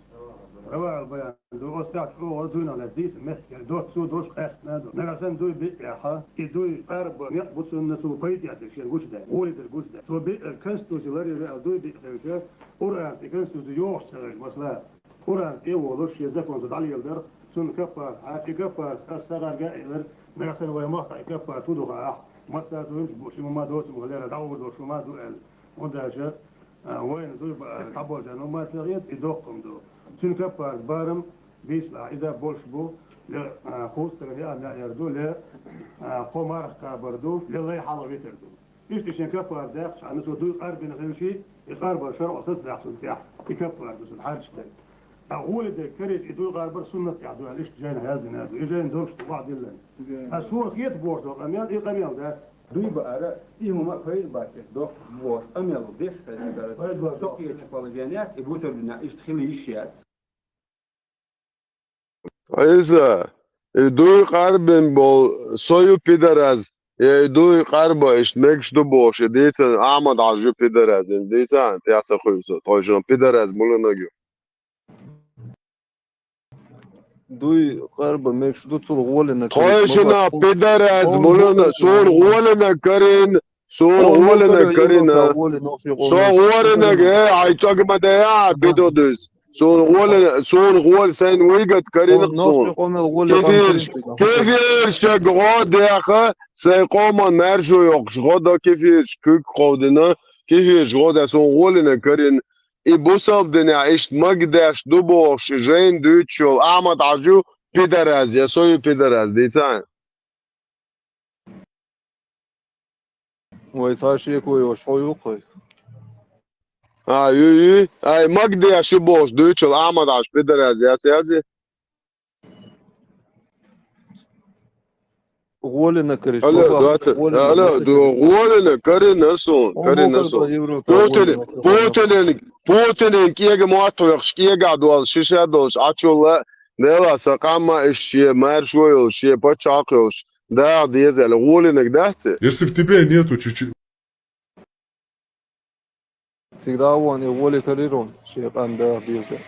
Раваъул Баян ду. Остатка о, о, дуйна ла дис, мехкер, доц, цу дош къаьстна ду. Нагасан дуй биъ яха, и дуй къарба, некъ буцунна цу пайда яц, шен гуш дай. Гули дер гуш дай. Цу биъ, э, конституция лари веа дуй биъ хевша, Къуръан и конституция йохш цагаш, масала. Къуръан тӀе волуш шен закон цо дӀалеладар, цунна каппарат, хьа и каппарат ас сагӀарга а элар, нагахь санна вай махкахь и каппарат хӀун ду хаахь, массара а цунца бу, ши ма доцу ма лера, дӀагӀур долуш ма ду аьлла. ХӀунда аьлча, а, вайна дуй баара дӀаболчарна ма ца хета, и доккха ма ду. Цуьнан каппарат барам, бийцалахь, иза болуш бу, ле, а, хувцалган яа маьӀяр ду, ле, а, кхо марха кхабар ду, ле лай хьалха витар ду. Иштта шен каппар даьккхачхьана, цо дуй къарбина хилчий, и къарбар шарӀо сацадаккха цунна тӀехь, и каппар ду цунна хьарчаш дерг. Ткъа гӀоле дерг карийча, и дуй къарбар суннат тӀехь ду аьлла, иштта жайна яздина ду. И жайна долуш ду вахдиллан. Ас суна хета бохуш долу къамел, и къамел дац. Дуй баара, и хӀума пайда бац, доккха бохуш, къамел деш хезна. Пайда бац. Со кхечу положениях, и бусалба динехь иштта хила йиш яц. Айса, и дуй къарбина болу со ю пидараз, я и дуй къарба иштта мегаш ду бохуш, и дийцан Ахмад Хьажа ю пидараз, и дийцан тӀе ца хуьйсу, тхойшинна пидараз муьлханиг ю. Дуй къарба мегаш ду, цул гӀолина карийча. Тхойшинна пидараз муьлхана, суна гӀолина карийна, Суна гӀолина карийна. Со гӀолинаг, э, хьайн цӀогма дая, бидо дуьйцу. Суна гӀолина, суна гӀоли сайн вуйгат карийна суна. Кефирш, кефирша гӀо деха, сайн къоман маьршо йоккхуш гӀо до кефирш куьг кховдина, кефирш гӀо де суна гӀолинаг карийна. И бусалба динехь иштта магадеш ду бохуш, и жайна дуьйцуш йолу Ахмад Хьажа ю пидараз, я со ю пидараз, дийцан. Вай цхьа шеко йолуш хьо ю-кх вай? А, ю, ю. Ай, магадеш ю бохуш дуьйцуш йолу Ахмад Хьажа пидараз яц язъе? ГӀолина карийна. Алло, ду, гӀолина карийна суна, карийна суна. Путин, Путинан, Путинан кӀега мотт хьоькхуш, кӀегахь долуш, шиша долуш, Ӏачулла, Дела, сан къам а иштта шен маьршо йолуш, шен пачхьалкх йолуш, даха деза аьлла, гӀолинаг дац и? Если в тебе нету чуть-чуть. Цига дӀа а вахана, и гӀоле карийра вон, шен къам даха деза.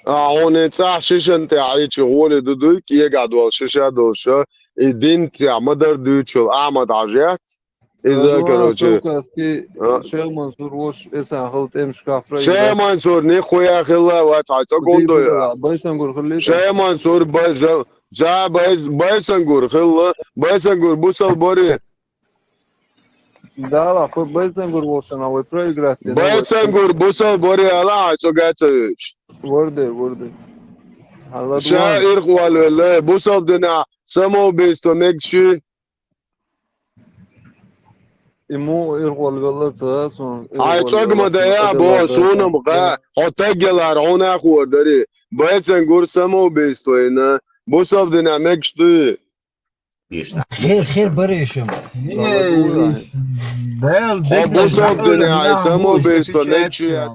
А, хьуна цӀахь шишана тӀехь Ӏийча гӀоле ду дуй, кӀегахь долуш, шиша долуш, и дин тӀехь ма-дарра дуьйцуш йолу Ахмад Хьажа яц? Иза, короче, Шайх Мансур вош, эсан хала тӀемаш кахпра. Шайх Мансур, никхуя хилла вац, хьайн цӀа гур ду. Байсангур хилла. Шайх Мансур, бай-, жа-, жа-, бай-, Байсангур хилла, Байсангур бусал бари. Дала, хӀу Байсангур волчунна вай проиграть дина. Байсангур бусал бари ала, хьайн цӀа гай ца вуьйцуш. Варде, варде. Ша ирхъвалвелла, бусал дина самоубийство мегаш ю. И муха ирхъвалвелла ца, суна. Хьайн цӀогма дая, бо, суна ма гӀа, хьо тагъялара хьуна а хуур дари. Байсангур самоубийство йина, бусал дина мегаш дуй. Хер, хер баре шуна. Дел, хьо бусал дина хьайн самоубийство мегаш ю.